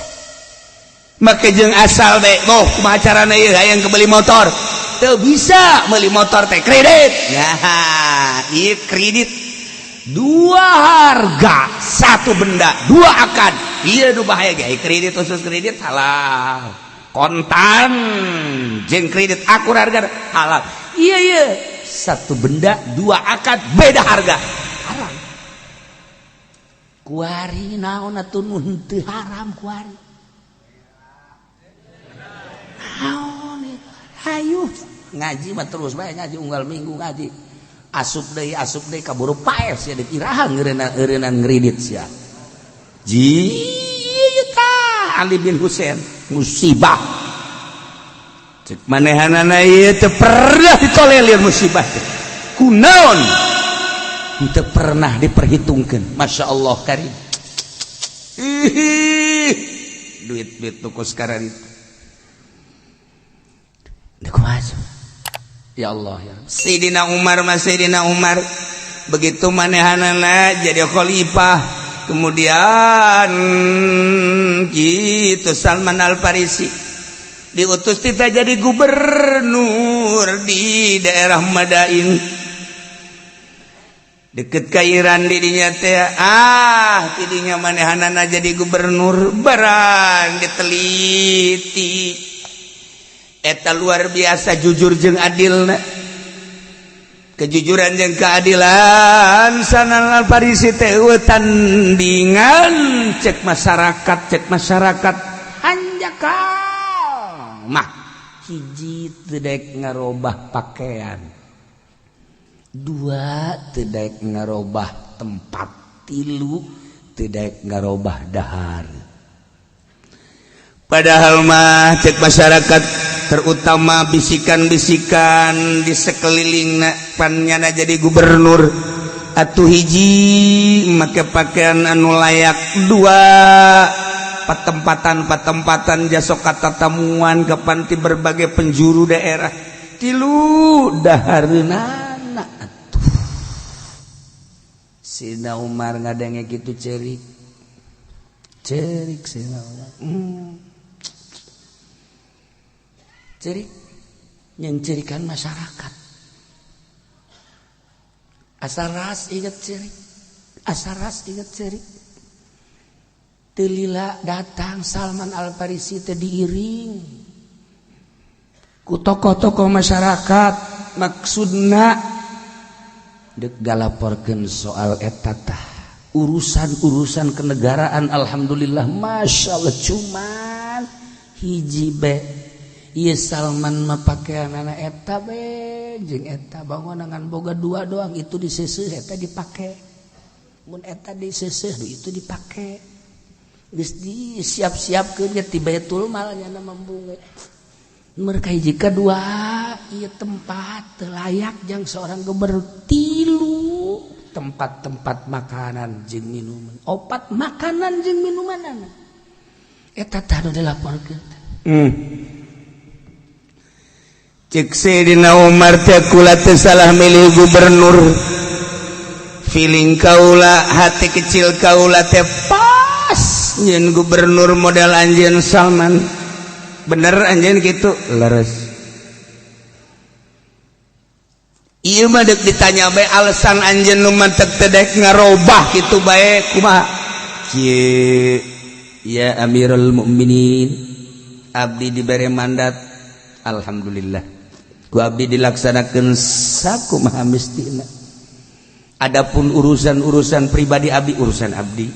Make jeung asal deh, oh, kumaha carana ieu hayang kebeli motor. Teu bisa meuli motor teh kredit. Nah, ieu kredit dua harga, satu benda, dua akad. Ieu nu bahaya ge kredit, khusus kredit halal. Kontan jeung kredit akur harga halal. Iya iya, satu benda dua akad beda harga haram. Kuari naon atuh nu henteu haram kuari? Hayu ngaji mah terus bae ngaji unggal minggu ngaji. Asup deui kaburu paeh sia deuk iraha ngeureunaan ngridit sia. Ji tah Ali bin Husain musibah. Cek manehanana ieu teu pernah ditolelir musibah teh. Kunaon? Teu pernah diperhitungkeun. Masya Allah karim. Ih, duit-duit tuku sekarang itu. Ya Allah ya. Sayyidina Umar mas Sayyidina Umar begitu manehanana jadi khalifah, kemudian gitu Salman Al Farisi diutus kita jadi gubernur di daerah Madain deket ke Iran didinya teh tidinya manehanana jadi gubernur barang diteliti eta luar biasa jujur jeung adilna kejujuran jeung keadilan Salman Al Farisi teh tandingan cek masyarakat hanjakal mah hiji teu daek ngarobah pakaian, dua teu daek ngarobah tempat, tilu teu daek ngarobah dahar. Padahal mah cek masyarakat terutama bisikan-bisikan di sekeliling pannyana jadi gubernur atuh hiji make pakaian anu layak, dua patempatan-patempatan jasok kata tamuan ke panti berbagai penjuru daerah, tilu dahareunana atuh. Sina Umar ngadenge kitu cerik cerik Sina Umar. Cerik nyencirikan masyarakat asal ras inget cerik, asal ras inget cerik. Teu lila datang Salman Al Farisi teh diiring ku tokoh-tokoh masyarakat, maksudna dek galaporkeun soal eta tah urusan-urusan kenegaraan. Alhamdulillah masya Allah, cuman hiji be ieu Salman mah pakeanana eta be jeung eta bangunan boga dua doang, itu diseuseuh eta dipake, mun eta diseuseuh itu dipake, geus disiap-siapkeun ge ti Baitul Mal nya mambunge. Mereka hiji kadua ieu tempat teu layak jang seorang gubernur, tilu tempat-tempat makanan jeung minuman, opat makanan jeung minuman eta tah nu dilaporkeun. Cek Sayyidina Umar teh kula teu salah milih gubernur, feeling kaula hati kecil kaula teh pas nyeun gubernur model anjeun Salman. Bener anjeun kitu leres. Ieu mah deuk ditanya bae alasan anjeun nu mantek teu daek ngarobah kitu bae kumaha? Kieu ya Amirul Mukminin, abdi dibere mandat alhamdulillah ku abdi dilaksanakeun sakumaha mistina. Adapun urusan-urusan pribadi abdi, urusan abdi,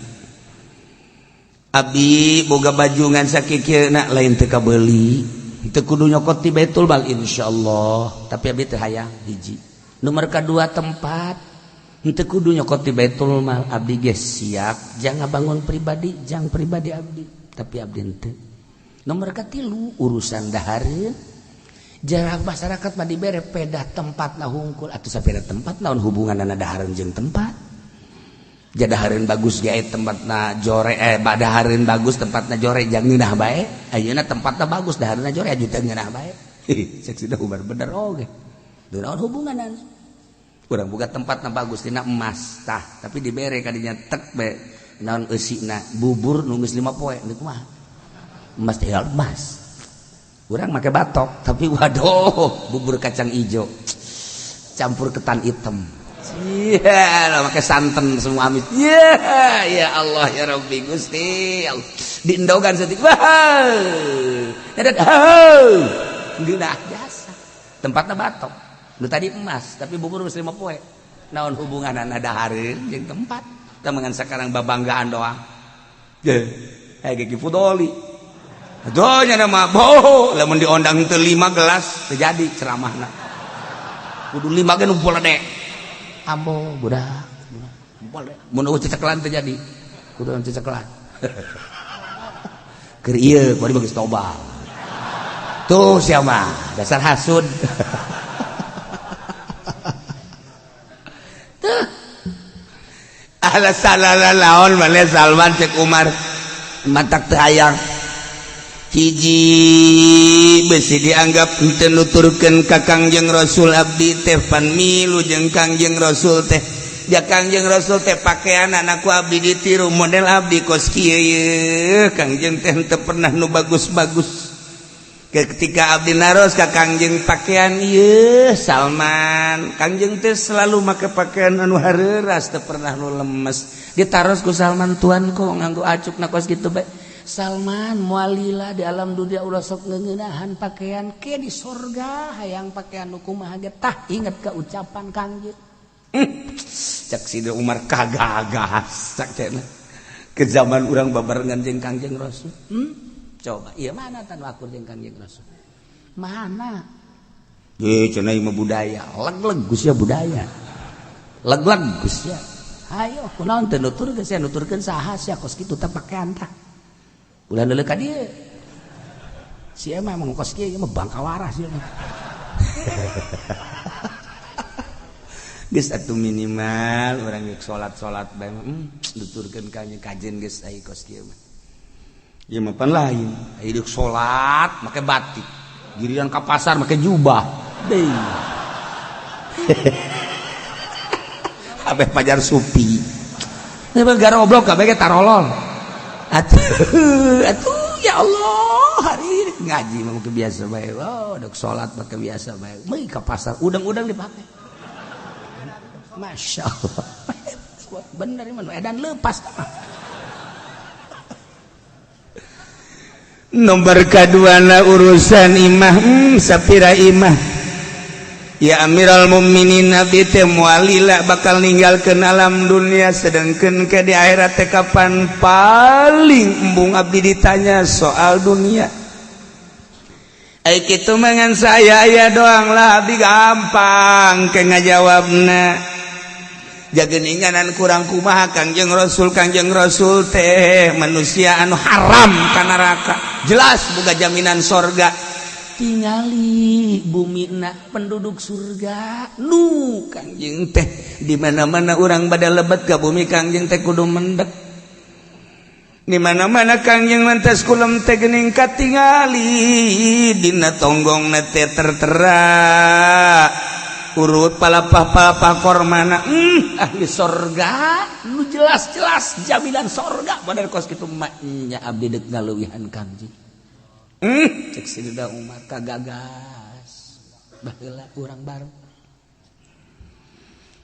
abdi boga baju ngan sakikieuna lain teu kabeuli, teu kudu nyokot ti Baitul Mal insyaallah, tapi abdi teu hayang. Hiji nomor kadua tempat teu kudu nyokot ti Baitul Mal, abdi ge siap jangan bangun pribadi jang pribadi abdi, tapi abdi henteu. Nomor katilu urusan dahareun, jarak masyarakat mah dibere pedah tempat na hungkul atuh sapeda tempat naon hubunganna dahareun jeung tempat. Jadahareun bagus ge tempatna jore, badahareun bagus tempatna jore jang ngeunah bae, ayeuna tempatna bagus dahareunna jore aju teu ngeunah bae. Cek Sida Umar bener oge naon hubunganna urang boga tempatna bagus dina emas tah, tapi dibere kadinya tek be naon eusina bubur nu geus 5 poe deuk kumaha emas teh emas urang make batok tapi waduh bubur kacang ijo campur ketan hitam. Iya, pakai santan semua amis. Ya, ya Allah ya Rabbi Gusti. Diendogan setik. Wah. Geunah jasa. Tempatna batok. Nu tadi emas, tapi bubur geus 5 poe. Naon hubunganna dahareun jeung tempat? Tah sekarang babanggaan doang. Ge, eh gigi fudoli. Aduh, nya mah boh, lamun diondang teu 5 gelas teu jadi ceramahna. Kudu 5 ge nu poledek. Ambo budak. Poledek. Mun eueuh cecekelan teu jadi. Kudu cecekelan. Keur ieu kuari bagus tobat. Tuh siapa? Dasar hasud. Tuh. Alasan laon maneh Salman cek Umar matak teu hayang. Hiji besi dianggap henteu nuturkeun ka Kangjeng Rasul abdi teh pan milu jeung Kangjeng Rasul teh. Ja Kangjeng Rasul teh pakaian anakku abdi ditiru model abdi kos kieu ye. Kangjeng teh henteu pernah nu bagus-bagus. Ketika abdi naros ka Kangjeng pakaian ieu Salman, Kangjeng teh selalu make pakaian anu hareuras teu pernah nu lemes. Ditaros ku Salman, tuan kok nganggo acukna kos kitu bae. Salman mualila di alam dunia ulah sok ngeuneunahan pakaian ke di sorga hayang pakaian nu kumaha ge tah inget ke ucapan Kangjeng. Cek Sidina Umar kagagas cek cenah. Ke zaman urang babarengan jeung Kangjeng Rasul. Coba ieu mana tan akur jeung Kangjeng Rasul? Mana? Ye cenah ieu mah budaya, leg-leg geus ya budaya. Leg-leg geus ya. Hayo kunaon teu nuturkeun sia nuturkeun saha sia kos kitu teh pakaian tah. Ulah leuleuh ka dieu. Sia mah emang kos kieu mah bangka waras sia mah. Geus atuh minimal urang geus salat-salat bae mah nuturkeun ka kajen geus ai kos kieu mah. Ieu mah pan lain, ai deuk salat make batik, giliran ka pasar make jubah. Deui. Kabeh pajar supi. Ieu mah garoblok kabeh ge tarolol. Atuh, atuh ya Allah, hari ini ngaji mah make biasa bae. Oh, dek salat make biasa bae. Meui ka pasar udang-udang dipake. Masya Allah. Bener ieu mah edan lepas mah. Nomor kaduana urusan imah, sapira imah. Ya Amirul Mukminin abdi teh moal lila bakal ninggalkeun alam dunia sedengkeun ke di akhirat teh kapan paling embung abdi ditanya soal dunia. Ai kitu mah ngan saya aya doang lah abdi gampang ke ngajawabna. Jageninganan kurang kumaha Kangjeng Rasul teh manusia anu haram ka neraka. Jelas boga jaminan sorga. Tingali bumina penduduk surga nu Kangjeng teh di mana-mana urang bada lebet ka bumi Kangjeng teh kudu mendek. Di mana-mana Kangjeng lantas kulem teh geuning katingali dina tonggongna teh tertera urut palapah-palapah kormana ahli sorga nu jelas-jelas jaminan sorga model kos kitu nya abdi deuk ngaleuwihan Kangjeng. Cek Sidina Umar kagagas baheula urang bareng.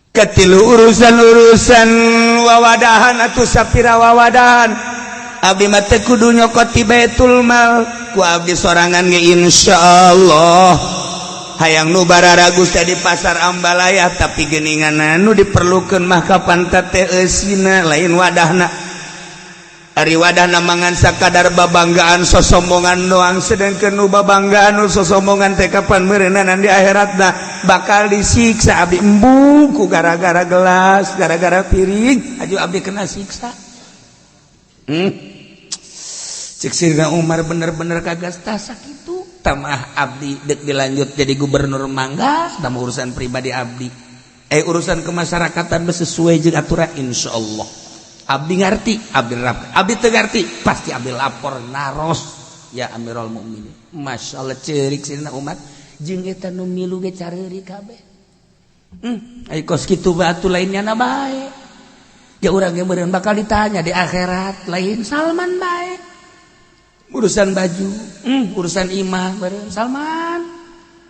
Katilu urusan-urusan wawadahan atuh sapira wawadahan abdi mah teh kudu nyokot ti Baitul Mal ku abdi sorangan ge insyaallah hayang nu bararagus teh di pasar Ambalaya tapi geuningan nu diperlukeun mah kapan teh eusina lain wadahna. Ari wadahna mangan sakadar babanggaan sosombongan doang sedangkeun nu babanggaan nu sosombongan teh kapan meureunana di akhiratna bakal disiksa abdi embung ku gara-gara gelas gara-gara piring aju abdi kena siksa. Cek Sidina Umar bener-bener kagas tah sakitu tamah abdi deuk dilanjut jadi gubernur mangga tambah urusan pribadi abdi urusan kemasyarakatan sesuai jeung aturan insyaallah. Abdi ngarti, abdi rap, abdi teu ngarti, pasti abdi lapor naros ya Amirul Mukminin. Masya Allah ceurik Sidina Umar jeung eta nu milu ge careuri kabeh. Ai kos kitu batu lainnya na bae. Ya urang ge meureun bakal ditanya di akhirat lain Salman bae. Urusan baju, urusan imah meureun Salman.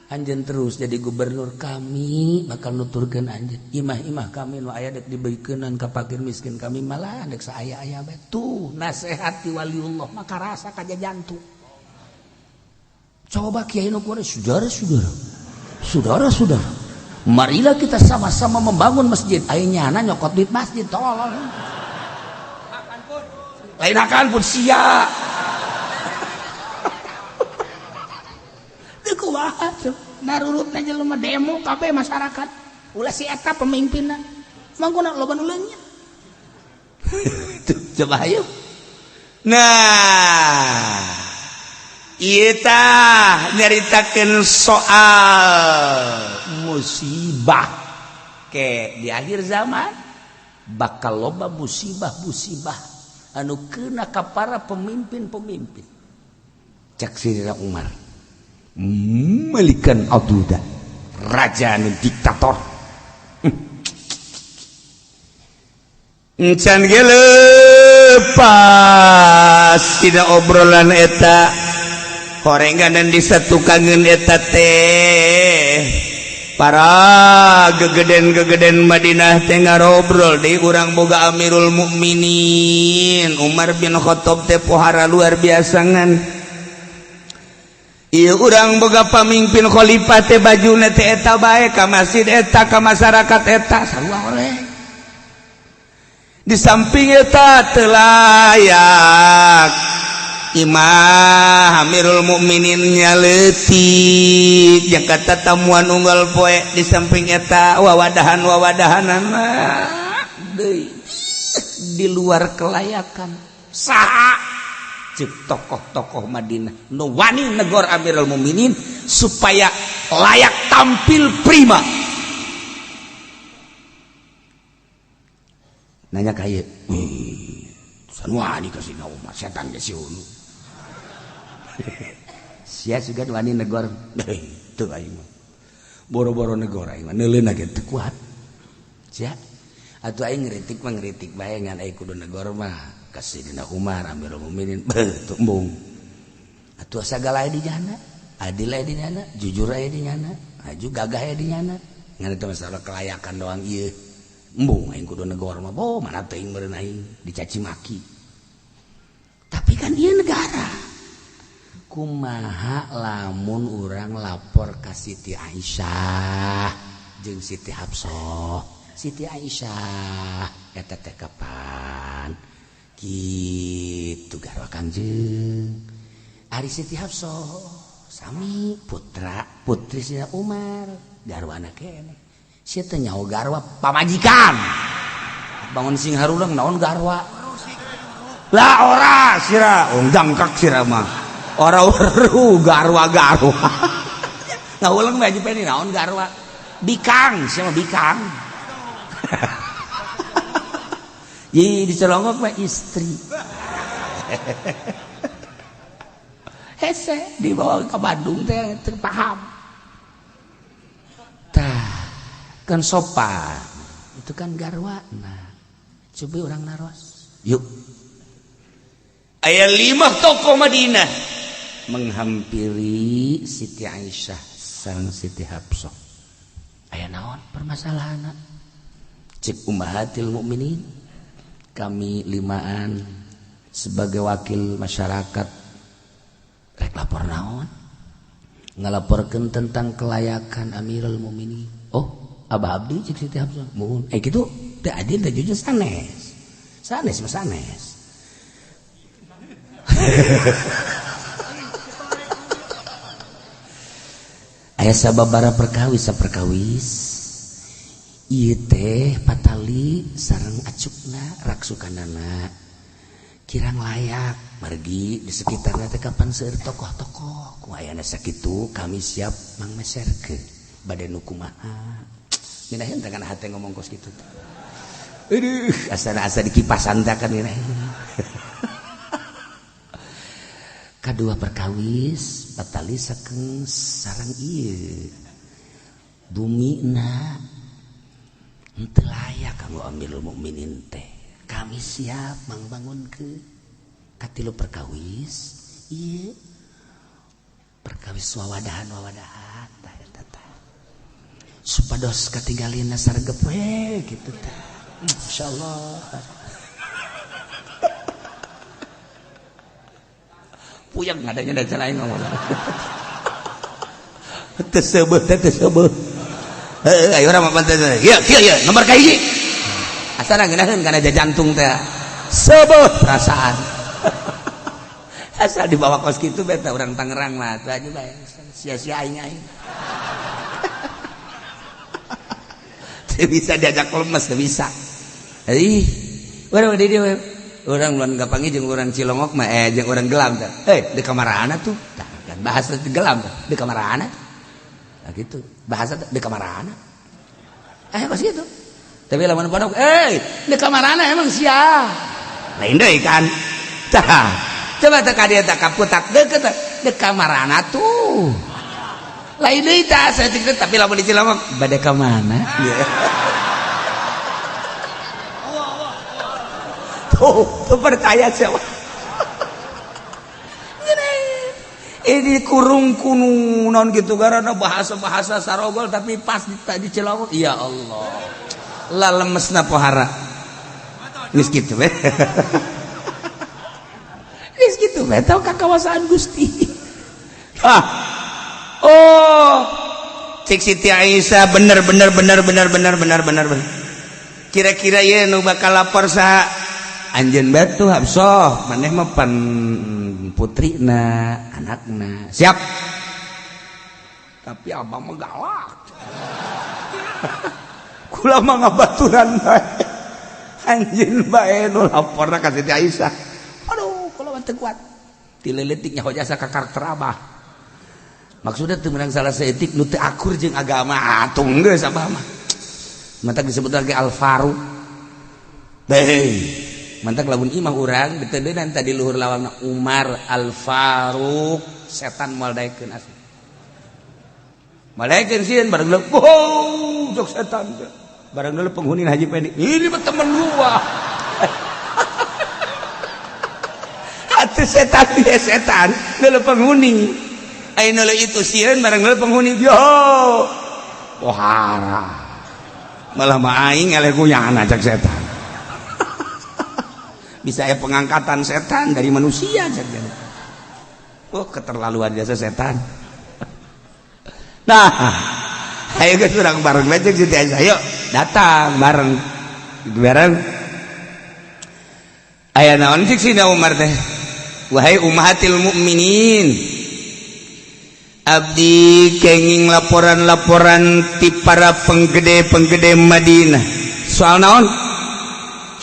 Anjeun terus jadi gubernur kami bakal nuturkeun anjeun. Imah-imah kami nu aya dek dibeukeunnan ka fakir miskin kami malah dek saaya-aya bae. Tuh nasihat ti waliullah maka rasa ka jantung. Coba kiai nu kuari saudara-saudara. Saudara-saudara. Marilah kita sama-sama membangun masjid. Aya nyana nyokot duit masjid tolol. Lain akan pun sia. Saha narurutna jelema demo kabeh masyarakat. Ulah si eta pemimpinna. Mangkuna loba nu leungit. Coba ayo. Nah, ieu tah nyaritakeun soal musibah ke di akhir zaman bakal loba musibah-musibah anu kena ka para pemimpin-pemimpin. Cek Sayyidina Umar, malikan aduda, raja anu diktator. Encan ge lepas tidak obrolan eta horenganan di satukangeun eta teh para gegeden-gegeden Madinah teh ngarobrol deui urang boga Amirul Mukminin Umar bin Khattab teh pohara luar biasa ngan ieu urang boga pamimpin khalifah teh bajuna teh eta bae ka masjid eta ka masyarakat eta sarua oreng. Di samping eta teu layak imah Amirul Mukminin leutik jeung kata tamuan unggal poe di samping eta wawadahan-wawadahanana deui di luar kelayakan. Saha cek tokoh-tokoh Madinah nu wani negor Amirul Mukminin supaya layak tampil prima. Nanya kaya, wani kasih Umar setan ke siunu. Sia sugan wani negor, teu aing mah. Boro-boro negor aing mah neuleuna ge teu kuat. Sia, atuh aing ngritik mah ngritik bae ngan aing kudu negor mah ka Sayyidina Umar Amirul Mukminin beuh teu embung. Atuh sagala aya di jana, adil aya di jana, jujur aya di jana, aju gagah aya di jana. Ngan eta masalah kelayakan doang ieu. Embung aing kudu negor mah, boh mana teuing meureun aing dicaci maki. Tapi kan ieu negara. Kumaha lamun urang lapor ka Siti Aisyah jeung Siti Hafsah. Siti Aisyah eta teh kapan? Kitu garwa Kangjeng. Ari Siti Hafsah sami putra putri Sayyidina Umar garwana keneh. Sia teh nyaho garwa pamajikan. Bangun sing harulang naon garwa. Lah ora sira, wong jangkak sira mah. Ora weruh garwa-garwa. Ngawulang mah Haji Peni naon garwa. Bikang, sia mah bikang. Ye dicelongok mah istri. Hese dibawa ke Bandung teh teu paham. Tah kan sopan itu kan garwa. Nah coba orang naros yuk aya 5 tokoh Madinah menghampiri Siti Aisyah sareng Siti Hafsah. Aya naon permasalahanna? Cek ummahatil mukminin, kami limaan sebagai wakil masyarakat rek lapor naon? Ngalaporkeun tentang kelayakan Amirul Mukminin. Oh Abah Abdi cek Siti Hafsah muhun kitu teu adil teh jujur sanes. Sanes mah sanes. Aya sababaraha perkawis saperkawis ieu teh patali sareng acukna raksukanana kirang layak margi di sekitarna teh kapan seueur tokoh-tokoh ku ayana sakitu kami siap mangmeserkeun bade nu kumaha. Minahin dengan hati ngomong kos gitu. Aduh, asa-asa dikipasan teh kan minahin. Kadua perkawis patali sakeng sarang ieu. Bumina henteu layak kanggo Amirul Mukminin teh. Kami siap mangbangunkeun. Katilu perkawis ieu perkawis wawadahan-wawadahan tah eta tah. Supados katinggalina sargep we gitu teh. Insyaallah. Puyeng ngadanya da cenah aing ngomong. Teu seubeuh teh teu seubeuh. Heuh ayo urang mah teh. Ieu kieu ieu nomor ka hiji. Asana ngeunaheun kana jantung teh. Seubeuh perasaan. Asal dibawa kos kitu beta orang Tangerang mah tuh aja bae sia-sia aing aing. Teu bisa diajak lemes teu bisa. Ih, urang di dieu urang lawan gapangi jeung urang Cilongok mah jeung urang Gelam teh. Di kamarana tuh? Tah kan bahasa Gelam teh, di kamarana. Nah gitu, bahasa di kamarana. Kos kitu. Tapi lamun pondok, di kamarana emang sia. Lain deui kan. Tah, coba teh ka dieu teh kaputak deukeut di kamarana tuh. Lain deui tah saya tiktik tapi lamun di Cilongok bade ka mana? Tuh, tuh percaya siapa? Ini kurung kunu non gitu karena bahasa-bahasa sarogol tapi pas di Cilongok ya Allah. Lah lemesna pohara. Geus kitu we. Geus kitu we tau ka kawasaan Gusti. Ah. Oh. Cik Siti Aisyah bener bener bener bener bener bener bener bener. Kira-kira ieu nu bakal lapor saha? Anjeun batu Hafsah, maneh mah pan putrina, anakna. Siap. Tapi abah mah galak. Kula mah ngabaturan bae. Anjeun bae nu laporna ka Siti Aisyah. Aduh, kula mah teu kuat. Ti leutik nyaho jasa ka karakter abah. Maksudnya teu meunang salah saeutik nu teu akur jeung agama atuh geus abah mah. Mantak disebut lagi Al-Faruq. Beuh. Mantak lamun imah urang diteudeunnan tadi luhur lawangna Umar Al-Faruq setan moal daekeun asli. Moal daekeun sieun bareng leuh, wow, sok setan. Bareng leuh penghuni Haji Pendi. Ini mah temen gua. Atuh setan dia setan, leuh penghuni. Ayeuna leuh itu sieun bareng leuh penghuni. Yo. Pohara. Malah mah aing eleh kunyana cek setan. Bisa ya pengangkatan setan dari manusia cek. Oh, keterlaluan biasa setan. Nah, ayo geus urang bareng bae cek Siti Aisyah. Yuk, datang bareng. Bareng. Aya naon cek Sina Umar teh? Wahai ummahatil mukminin, abdi kenging laporan-laporan ti para penggede-penggede Madinah. Soal naon?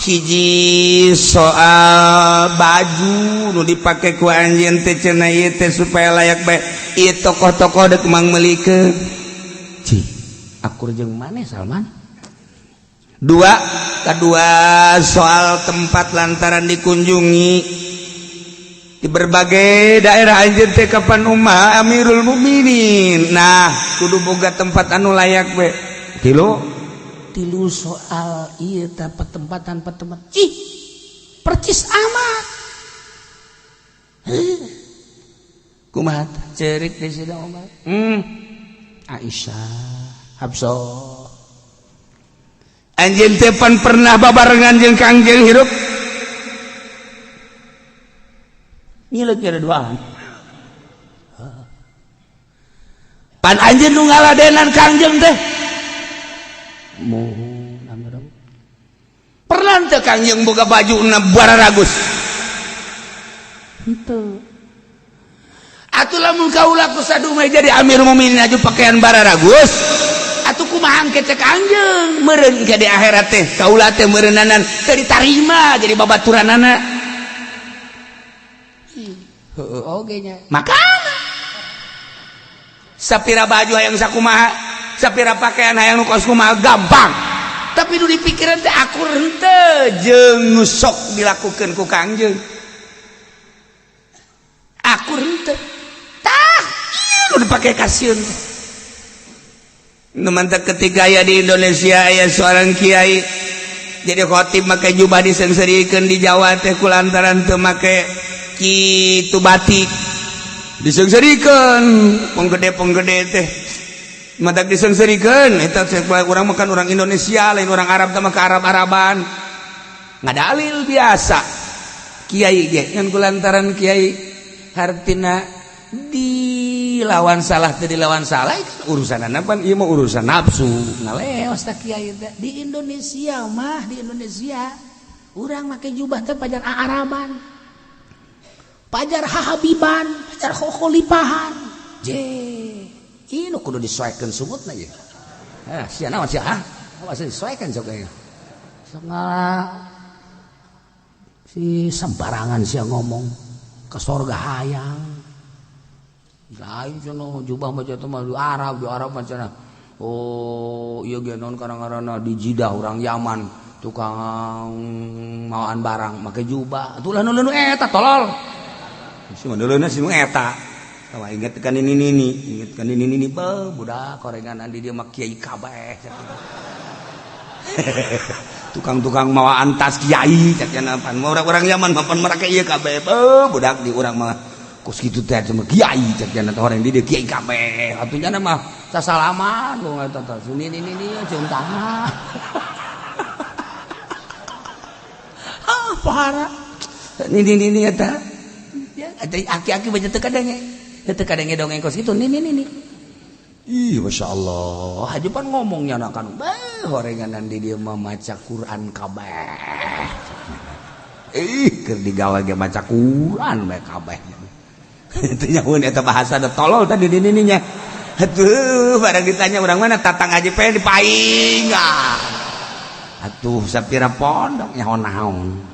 Hiji soal baju nu dipake ku anjeun teh cenah ieu teh supaya layak bae. Ieu tokoh-tokoh deuk mangmeulikeun. Cih, akur jeung maneh Salman. Dua, kedua soal tempat lantaran dikunjungi di berbagai daerah anjeun teh kapan ummah Amirul Mukminin. Nah, kudu boga tempat anu layak we. Tilu soal ieu teh petempatan petempat. Cih, percis amat. Heuh. Kumaha cerik di Sina Umar? Aisyah, Hafsah. Anjeun teh pan pernah babarengan jeung Kangjeng hirup. Nyileuk ada duaan. Pan anjeun nu ngaladenan Kangjeng teh. Mohon amrong. Pernah teu Kangjeng boga baju na bararagus? Henteu. Atuh lamun kaula ku sadumeh jadi Amir Mukminin aju pakaian bararagus. Atuh kumaha engke cek Kangjeng meureun ke di akhirat teh kaula teh meureunanan teu ditarima jadi babaturanana. Heeh oge nya. Makana sapira baju hayang sakumaha, sapira pakaian hayang nu kos kumaha gampang. Tapi nu dipikiran teh akur henteu jeung nu sok dilakukeun ku Kangjeng. Akur henteu. Tah, ieu nu dipake kasieun. Nu mantak ketika aya di Indonesia aya seorang kiai jadi khotib make jubah disengserikeun di Jawa teh kulantaran teu make kitu batik disengserikeun penggede-penggede teh matak disengserikeun eta cek urang makan orang Indonesia lain orang Arab teh mah ka Arab-Araban ngadalil biasa kiai ge ngan kulantaran kiai hartina dilawan salah teu dilawan salah urusanana pan ieu mah urusan nafsu ngaleos tah kiai teh di Indonesia mah di Indonesia urang make jubah teh pajar Araban. Pajar hahabiban, pajar kholipahan. Je, ini kudu disoekeun sungutna ye. Sia naon sia? Awas disoekeun sok ieu. Sok si sembarangan sia ngomong ke sorga hayang. Lain cenah jubah mah teh mah di Arab mah cenah. Oh, ieu ge naon karang-karana di Jidah urang Yaman. Tukang mawaan barang make jubah atuh lah nu eta tolol si nu si eta tawa inget kan ini nini inget kan ini nini be budak korengan di dia mah kiai kabeh tukang-tukang mawaan tas kiai cak cenah pan orang-orang Yaman mapan mereka ieu kabeh be budak di urang mah kos kitu teh cuma kiai cak cenah orang di dia kiai kabeh atuh nya mah sasalaman lu eta teh nini nini cium tangan. Pohara nini eta ya aki-aki baca teu kadenge dongeng kos kitu nini nini. Ih masyaallah haji pan ngomongnya na kan beh horenganan di dieu mah maca Quran kabeh. Ih keur digawe ge maca Quran bae kabeh. Teu nyahueun eta bahasa da tolol tadi nini nya. Atuh barang ditanya urang mana tatang haji pe dipaing. Atuh sapira pondok nyaho naon.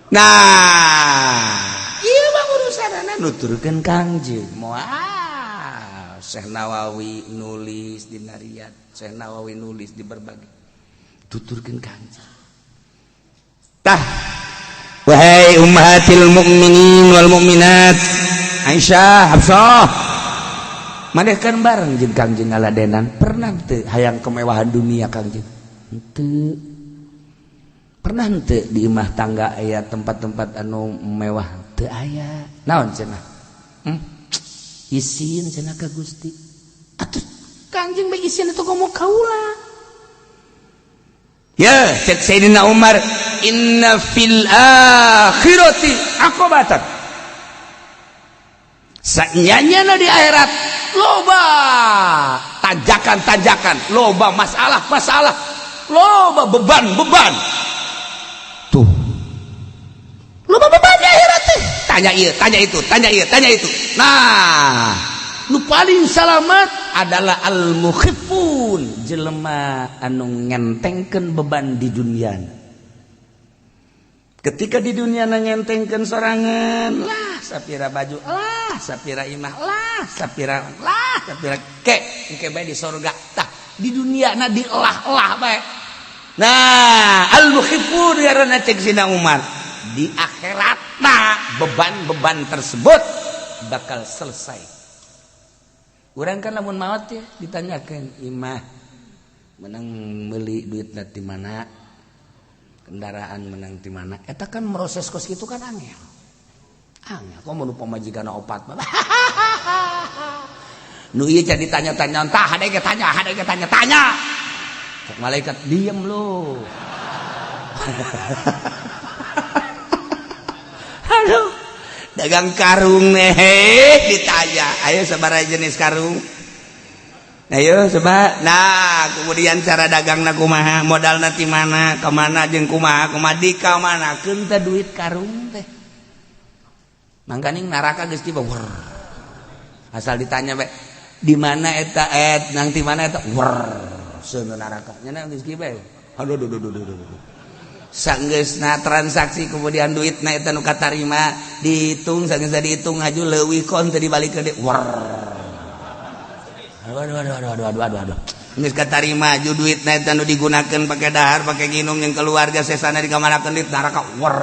Nah, iya mah urusanana nuturkeun Kangjeng. Moal Syekh Nawawi nulis di Riyad, Syekh Nawawi nulis di berbagai tuturkeun Kangjeng. Tah, wahai ummahatil mukminin wal mukminat, Aisyah, Hafsah, maneh kan bareng jeung Kangjeng ngaladenan, pernah teu hayang kemewahan dunia Kangjeng? Henteu. Pernah henteu di imah tangga aya tempat-tempat anu mewah teu aya. Naon cenah? Isin cenah ka Gusti. Atuh Kangjeng bae isin atuh ngomong kaula. Ya, cek Sayyidina Umar, inna fil akhirati aqobatan. Sanyanya di akhirat loba tanjakan-tanjakan, loba masalah-masalah, loba beban-beban. Tuh. Loba beban di akhirat teh. Tanya ieu, tanya itu, tanya ieu, tanya itu. Nah, nu paling salamat adalah al-mukhifun, jelema anu ngentengkeun beban di dunia. Ketika di dunia ngentengkeun sorangan, lah sapira baju, lah sapira imah, lah sapira ke engke bae di sorga. Tah, di dunia na dielah-elah bae. Nah, al-mukhifun ngaranna cek Sina Umar. Di akhirat nah beban-beban tersebut bakal selesai. Urang kan lamun maot ya ditanyakeun imah menang meuli duitna ti mana, kendaraan menang ti mana. Eta kan proses kos kitu kan angel. Angel komo nu pamajikanna opat mah. Nu ieu jadi ditanya-tanya entah hade ge tanya, hade ge tanya-tanya. Cek malaikat diem lu. Aduh, dagang karung nih ditanya, ayo sabaraha jenis karung, ayo coba. Nah kemudian cara dagang na kumaha, modalna ti mana, kemana jeung kumaha, kumaha di ka mana, keun teh duit karung teh. Mangkaning neraka geus tiba, asal ditanya bae, di mana eta nang ti mana eta, wer, seuneu neraka. Nya geus kieu bae. Aduh aduh aduh aduh aduh. Sanggeusna transaksi kemudian duitna eta nu katarima dihitung, sanggeusna dihitung haju leuwih kon teu dibalikeun deui. Wer. Aduh aduh aduh aduh aduh aduh aduh. Geus katarima haju duitna eta nu digunakeun pake dahar, pake nginum jeung keluarga sesana dikamanakeun duit neraka. Wer.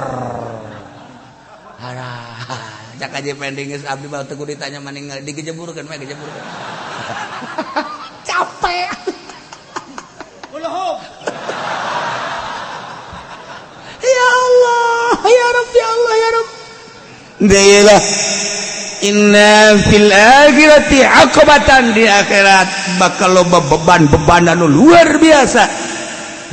Alah, cak aja pending geus abdi mah teu kudu ditanya maning digejeburkeun we gejeburkeun. Capek. Ulahum. Ya Allah, ya Rabb, ya Allah, ya Rabb. Dailah inna fil akhirati aqobatan, di akhirat bakal loba beban-beban anu luar biasa.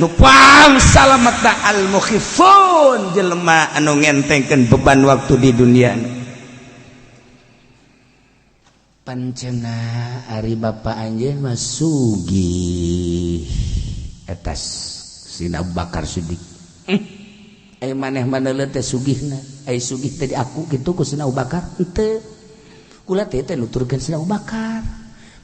Nu pang salametna al mukhifun, jelema anu ngentengkeun beban waktu di dunia. Pancena ari bapa anjeun mah sugih etas Sina Abu Bakar Siddiq. Maneh maneh teh sugihna. Ai sugih teh aku kitu ku Sayyidina Abu Bakar henteu. Kula teh teh nuturkeun Sayyidina Abu Bakar.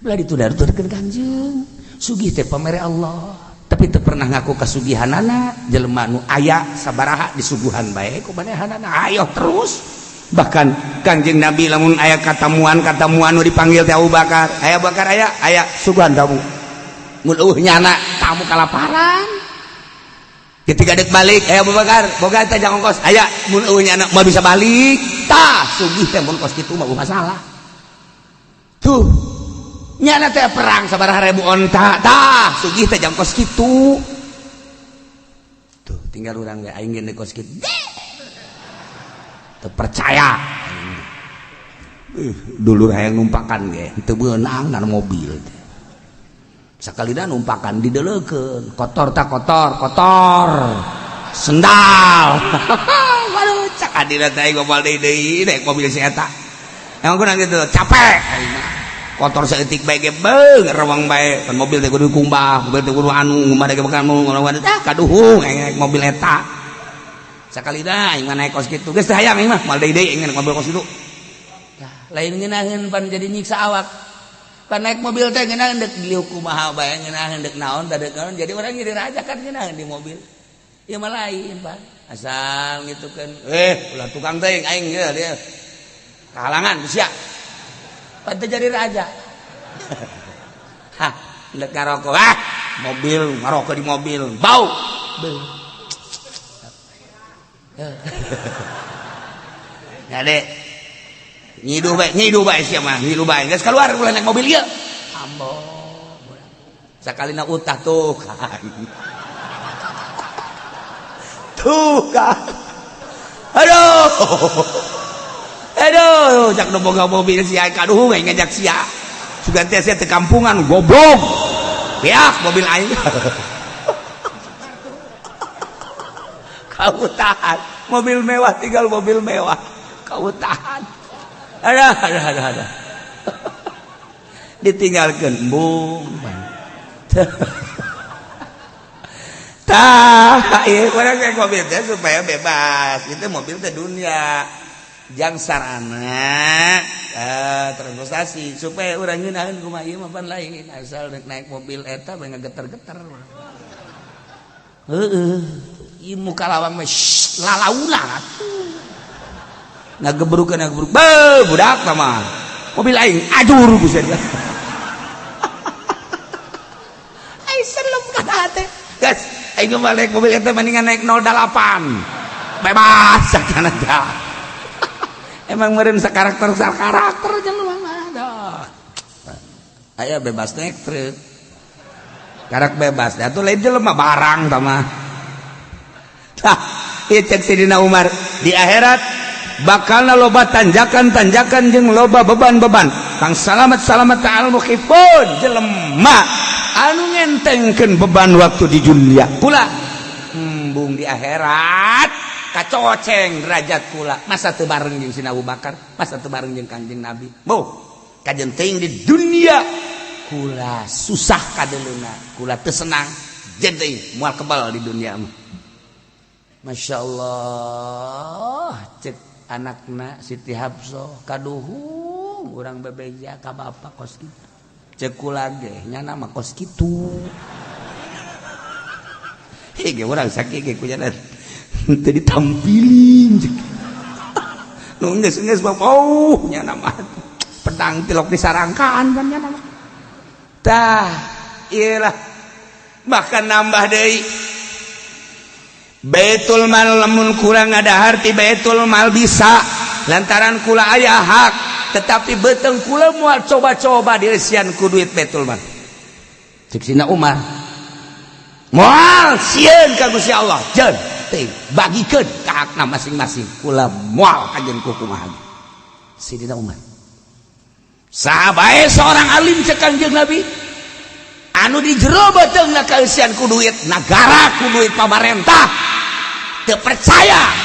Belah ditu nuturkeun Kanjeng. Sugih teh pamere Allah, tapi teu pernah ngaku kasugihanana. Jelema nu aya sabaraha disuguhan bae ku manehanana, ayo terus. Bahkan Kanjeng Nabi lamun aya katamuan-katamuan nu dipanggil teh Abu Bakar, aya Bakar, aya aya suguhan tamu. Mun eueuh nyana, tamu kalaparan. Ketika dek balik, aya Abu Bakar, boga teh jang ongkos, aya. Mun eueuh nyana moal bisa balik. Tah, sugih teh mun kos kitu mah masalah. Tuh. Nyana teh perang sabaraha ribu onta. Tah, sugih teh jang kos kitu. Tuh, tinggal urang ge aing ge kos kitu. Teu percaya. Dulur hayang numpakan ge teu beunang na mobil teh. Sakalina numpakan dideleukeun, kotor tak kotor, kotor. Sendal. Waduh, cak adina teh aing moal deui deui naik mobil si eta. Emang kurang gitu, capek aing mah. Kotor saeutik bae ge beung rewang bae. Kan mobil teh kudu kumbah, mobil teh kudu anu, ngumbah teh bukan anu, tah kaduhung aing naik mobil eta. Sakalina aing mah naik kos kitu. Geus teu hayang aing mah, moal deui deui aing naik mobil kos kitu. Tah, lain ngeunaheun pan jadi nyiksa awak. Pan naik mobil teh ngeunaheun deuk diuk kumaha bae, ngeunaheun deuk naon, tah deuk naon, jadi orang jadi raja kan ngeunaheun di mobil. Ieu mah lain, Pak. Asal gitu kan. Ulah tukang teuing aing ge dia. Kahalangan sia. Pan teu jadi raja. Hah, deuk ngarokok, ah, mobil ngarokok di mobil, bau. Beuh. Ya dek, nyiduh bae sia mah, nyiduh bae. Geus keluar ulah naik mobil ieu. Ambo. Sakalina utah tuh kan. Tuh kan. Aduh. Aduh, cak nu boga mobil sia kaduhung aing ngajak sia. Sugan teh sia teh kampungan goblok. Beak mobil aing. Kau tahan mobil mewah, tinggal mobil mewah kau tahan. Ada ada ada ada ditinggalkan bung. Tah ieu urang naik mobil teh supaya bebas. Itu mobil teh dunia jang sarana transportasi supaya urang ngeunaheun kumaha ieu mah pan lain asal naik mobil eta bae ngageter-geter. Heeh. Ieu muka lawang mah lalauna ngagebrukeun ngagebruk. Beuh, budak mah. Mobil aing ajur buset. Aing selem kana teh. Geus, aing mah naik mobil eta mendingan naik 08. Bebas sakana teh. Emang meureun sakarakter sakarakter jelema mah dah. Aya bebas naik truk. Karak bebas, da tuh lain jelema barang tah mah. Tah, ieu cek Sidina Umar di akhirat bakalna loba tanjakan-tanjakan jeung loba beban-beban. Kang salamat-salamat ta'al mukhifun jelema anu ngentengkeun beban waktu di dunia. Kula embung di akhirat kacoceng derajat kula. Masa teu bareng jeung Sidina Abu Bakar, masa teu bareng jeung Kanjeng Nabi. Boh, kajen teuing di dunia kula susah kadeleuna, kula teu senang, jadi moal kebal di dunia mah. Masya Allah, cek anakna Siti Hafsah kaduhung urang bebeja ka bapak kos kitu. Cek kula ge nyana mah kos kitu. Hege urang sakit ge kunyana teu ditampilin cek. Nu geus-geus mah oh nyana mah pedang tilok disarangkaan kan nyana mah. Tah, ieu lah bahkan nambah deui Baitul Mal lamun kurang ada harti Baitul Mal bisa lantaran kula aya hak, tetapi beteng kula moal coba-coba dieusian ku duit Baitul Mal. Cek Sina Umar, moal sieun ka Gusti Allah, jeun teuing bagikeun ka hakna masing-masing, kula moal kajeun ku kumaha. Sidina Umar saha bae seorang alim cek Kanjeng Nabi anu di jero beuteungna kaeusian ku duit nagara, ku duit pamarentah, teu percaya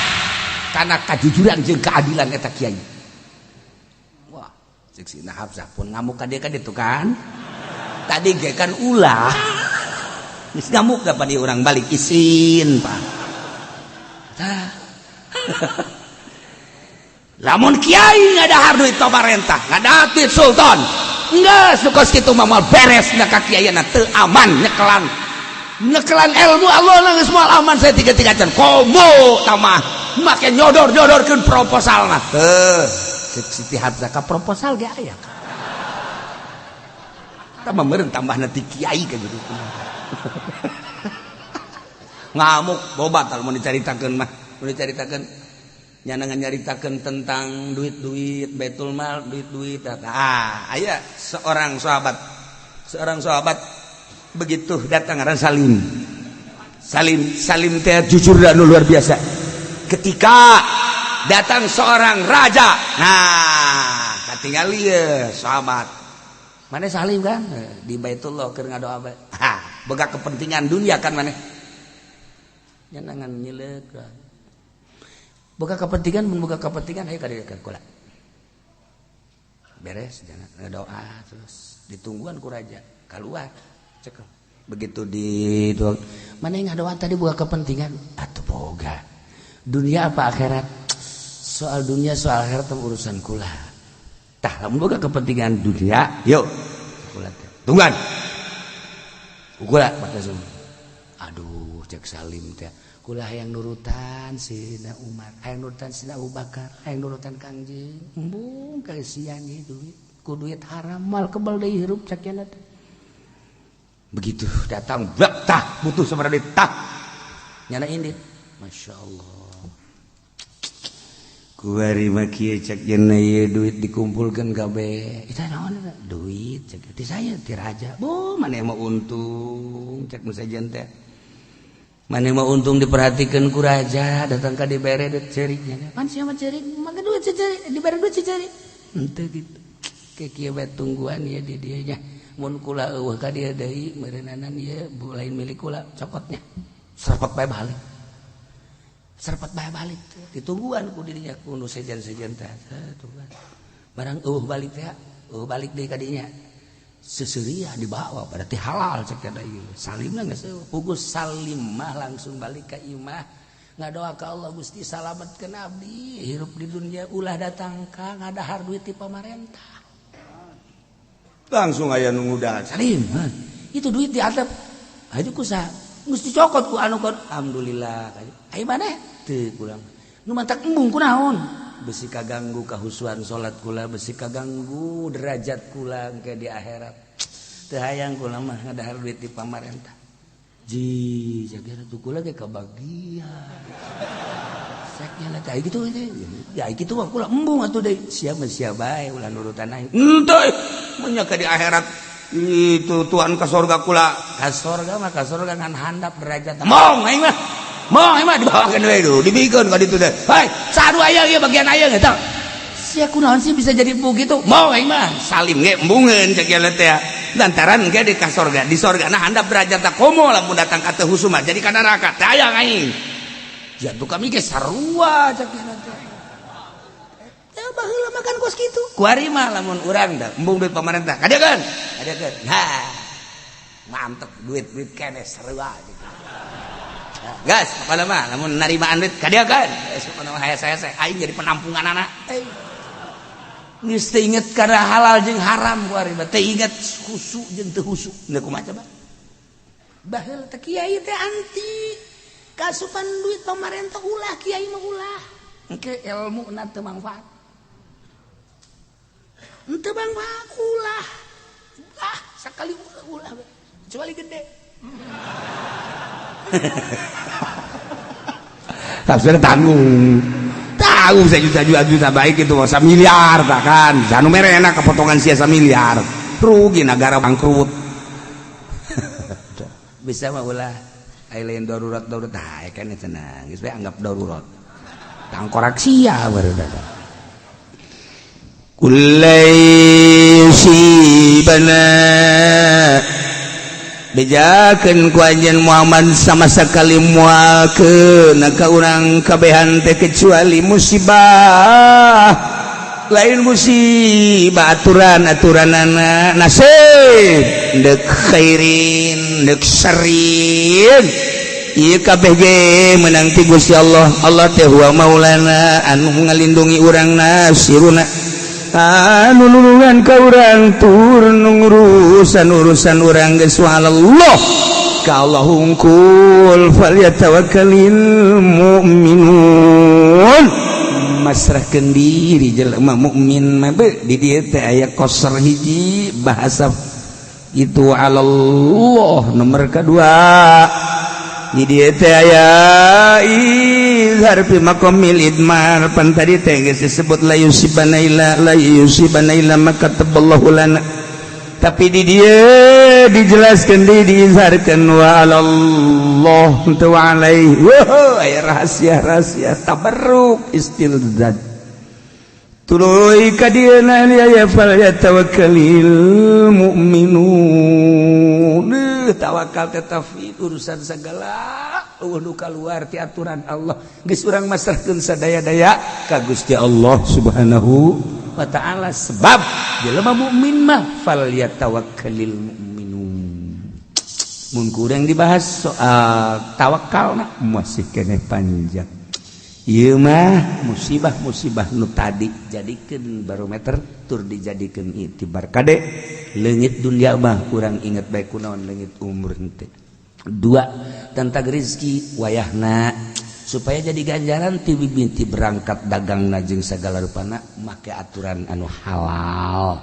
karena kajujuran jeung keadilan eta kiai. Wah, cek Sina Hafsah pun ngamuk ka dia kan itu kan. Tadi ge kan ulah. Geus ngamuk da pan urang balik isin, Pak. Tah. Lamun kiai ngadahar duit pamarentah, ngadahar duit sultan, geus nu kos kitu mah moal beres na kakiaian, teu aman nyekelan nyekelan ilmu Allah lah, geus moal aman. Saya tiga-tiga can komo tamah make nyodor-nyodorkeun proposalna teu. Cek Siti Hafsah ka proposal ge aya tambah meureun, tambah nanti kiai ka gitu ngamuk. Bobat kalau mau dicaritakeun mah, mau dicaritakeun nyana nyaritakeun tentang duit-duit baitul mal, duit-duit. Ah, aya seorang sahabat begitu datang ngaran Salim. Salim, Salim teh jujur dan luar biasa. Ketika datang seorang raja, nah, katingali ya sahabat mana Salim kan di Baitullah keur ngadoa bae. Ha, boga kepentingan dunia kan mana nyanangan nyileuk boga kepentingan, mun boga kepentingan ayo ka dieu kula beres jangan ngadoa. Terus ditungguan ku raja keluar, cekel. Begitu di mana yang ngadoa tadi boga kepentingan atau boga dunia apa akhirat? Soal dunia, soal akhirat urusan kula. Tah, lamun boga kepentingan dunia, yuk kula teh tungguan kula maka semua. Aduh, cek Salim teh, kula hayang nurutan Sina Umar, hayang nurutan Sina Abu Bakar, hayang nurutan Kangjeng. Embung kasihan ieu duit, ku duit haram mal kebal deui hirup, cek teh. Begitu datang bak, tah, butuh sabaraha duit? Tah, nyana indit. Masya Allah, kuari mah kieu, cek cenah, ieu duit dikumpulkeun kabeh. Itu naon eta duit, cek ti saya, ti raja. Bo, maneh mah untung, cek nu sejen teh, maneh mah untung diperhatikan ku raja, datang ka dibere duit ceurik nya. Pan sia mah ceurik, mangga duit ceurik, dibere duit ceurik. Henteu kitu. Ke kieu bae tungguan ieu di dieu nya. Mun kula eueuh ka dieu deui meureunana ieu lain milik kula, cokotnya. Serpet bae balik. Serpet bae balik. Ditungguan ku dirinya ku nu sejen-sejen teh. Tungguan. Barang eueuh balik teh, eueuh balik deui ka dinya. Seseuria dibawa, berarti halal, cek teh ieu. Salimna geus pugus. Salim mah langsung balik ka imah, ngadoa ka Allah, "Gusti, salametkeun abdi hirup di dunia, ulah datang ka ngadahar duit ti pamarentah." Langsung aya nu ngudag, "Salim, itu duit di atap aja ku saha?" "Geus dicokot ku anu kon." "Alhamdulillah." Ai maneh teu kurang nu mantak embung kunaon? Besi kaganggu kahusuan salat kula, besi kaganggu derajat kula ke di akhirat. Teu hayang kula mah ngadahar duit di pamarentah. Ji jaga tuh kula ge kabagian saknya lah gitu ya, gitu mah kula embung atuh deui. Sia mah sia bae, ulah nurutan aing. Henteu, mun ka di akhirat itu tuan ka sorga, kula ka sorga mah ka sorga, ngan handap derajat. Mong aing mah. Mau emang dibawakeun we dulu, dibikeun ka ditu teh. Hai, sadu aya ieu bagian aya eta. Sia kunaon sih bisa jadi begitu? Mau aing mah. Salim ge embungeun, cek ieu teh. Lantaran ge di ka sorga, di sorga nah handap derajat, tak komo lamun datang ka teu husuma jadi ka neraka. Teh aya aing. Jatuh kami ge sarua, cek ieu teh. Ya baheula makan kos kitu. Kuari mah lamun urang da embung duit pamarentah. Kadieukeun. Kadieukeun. Nah. Mantep duit-duit kene sarua gitu. Gas, pokoknya mah lamun narimaan duit kadieukeun. Geus, pokona mah saya aing jadi penampungan anak. Geus teu inget kana halal jeung haram kuari mah, teu inget khusu jeung teu khusu. Teu kumaha coba? Baheula teh kiai teh anti kasupan duit pamarentah. Ulah, kiai mah ulah. Engke ilmu na teu manfaat. Henteu manfaat, ulah. Ah, sakali ulah, ulah kecuali gede. Tafsir tanggung tanggung sejuta juta juta baik itu masa miliar bahkan sanu mere enak kepotongan sia miliar, rugi negara, bangkrut. Bisa mah ulah. Ai lain darurat darurat, nah kan cenah geus we anggap darurat tangkorak sia baru. Kulai yusibana, bejakeun ku anjeun Muhammad, sama sekali moal keuna ka urang kabehan teh kecuali musibah, lain musibah aturan aturanana nasib, dek khairin dek syarrin. Ieu kabeh ge menang ti Gusti Allah. Allah teh huwa maulana, anu ngalindungi urang, nasiruna, anu nulungan ka urang tur ngurusan urusan urang. Geus Allah, ka Allah hungkul, falyatawakkalil mu'minun. Masrahkeun diri jelema mukmin mah. Di dieu teh aya qasar hiji bahasa itu Allah. Nomor kedua, di dieu teh aya izhar fi maqamil idmar. Pan tadi teh geus disebut la yusibana illa, la yusibana illa ma kataballahu lana, tapi di dieu dijelaskan, di diizharkan wa alallah teu wa alaihi. Wow, aya rahasia-rahasia tabarruk istilzad. Tuluy ka dieu ya, fal yatawakkalil mu'minun. Tawakal teh tafwid urusan segala, euweuh nu kaluar ti aturan Allah. Geus urang masrahkeun sadaya-daya ka Gusti Allah Subhanahu wa Ta'ala, sebab jelema mukmin mah fal yatawakkalil mu'minun. Mun kurang dibahas soal tawakal masih keneh panjang. Ieu mah musibah-musibah nu tadi jadikeun barometer tur dijadikeun itibar. Kade, leungit dunia mah kurang inget bae kunaon leungit umur henteu. Dua, tentang rezeki wayahna supaya jadi ganjaran ti binti berangkat dagang jeung segala rupana make aturan anu halal.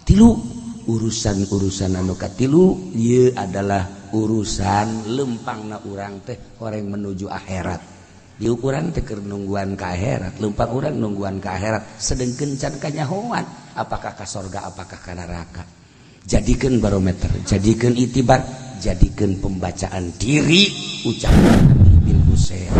Tilu, urusan-urusan anu katilu ieu adalah urusan lempangna urang teh orang menuju akhirat. Di ukuran teh keur nungguan ka akhirat, lempang urang nungguan ka akhirat, sedengkeun can kanyahoan apakah ka sorga, apakah ka neraka. Jadikan barometer, jadikan itibar, jadikan pembacaan diri ucapan Nabi bin Husain.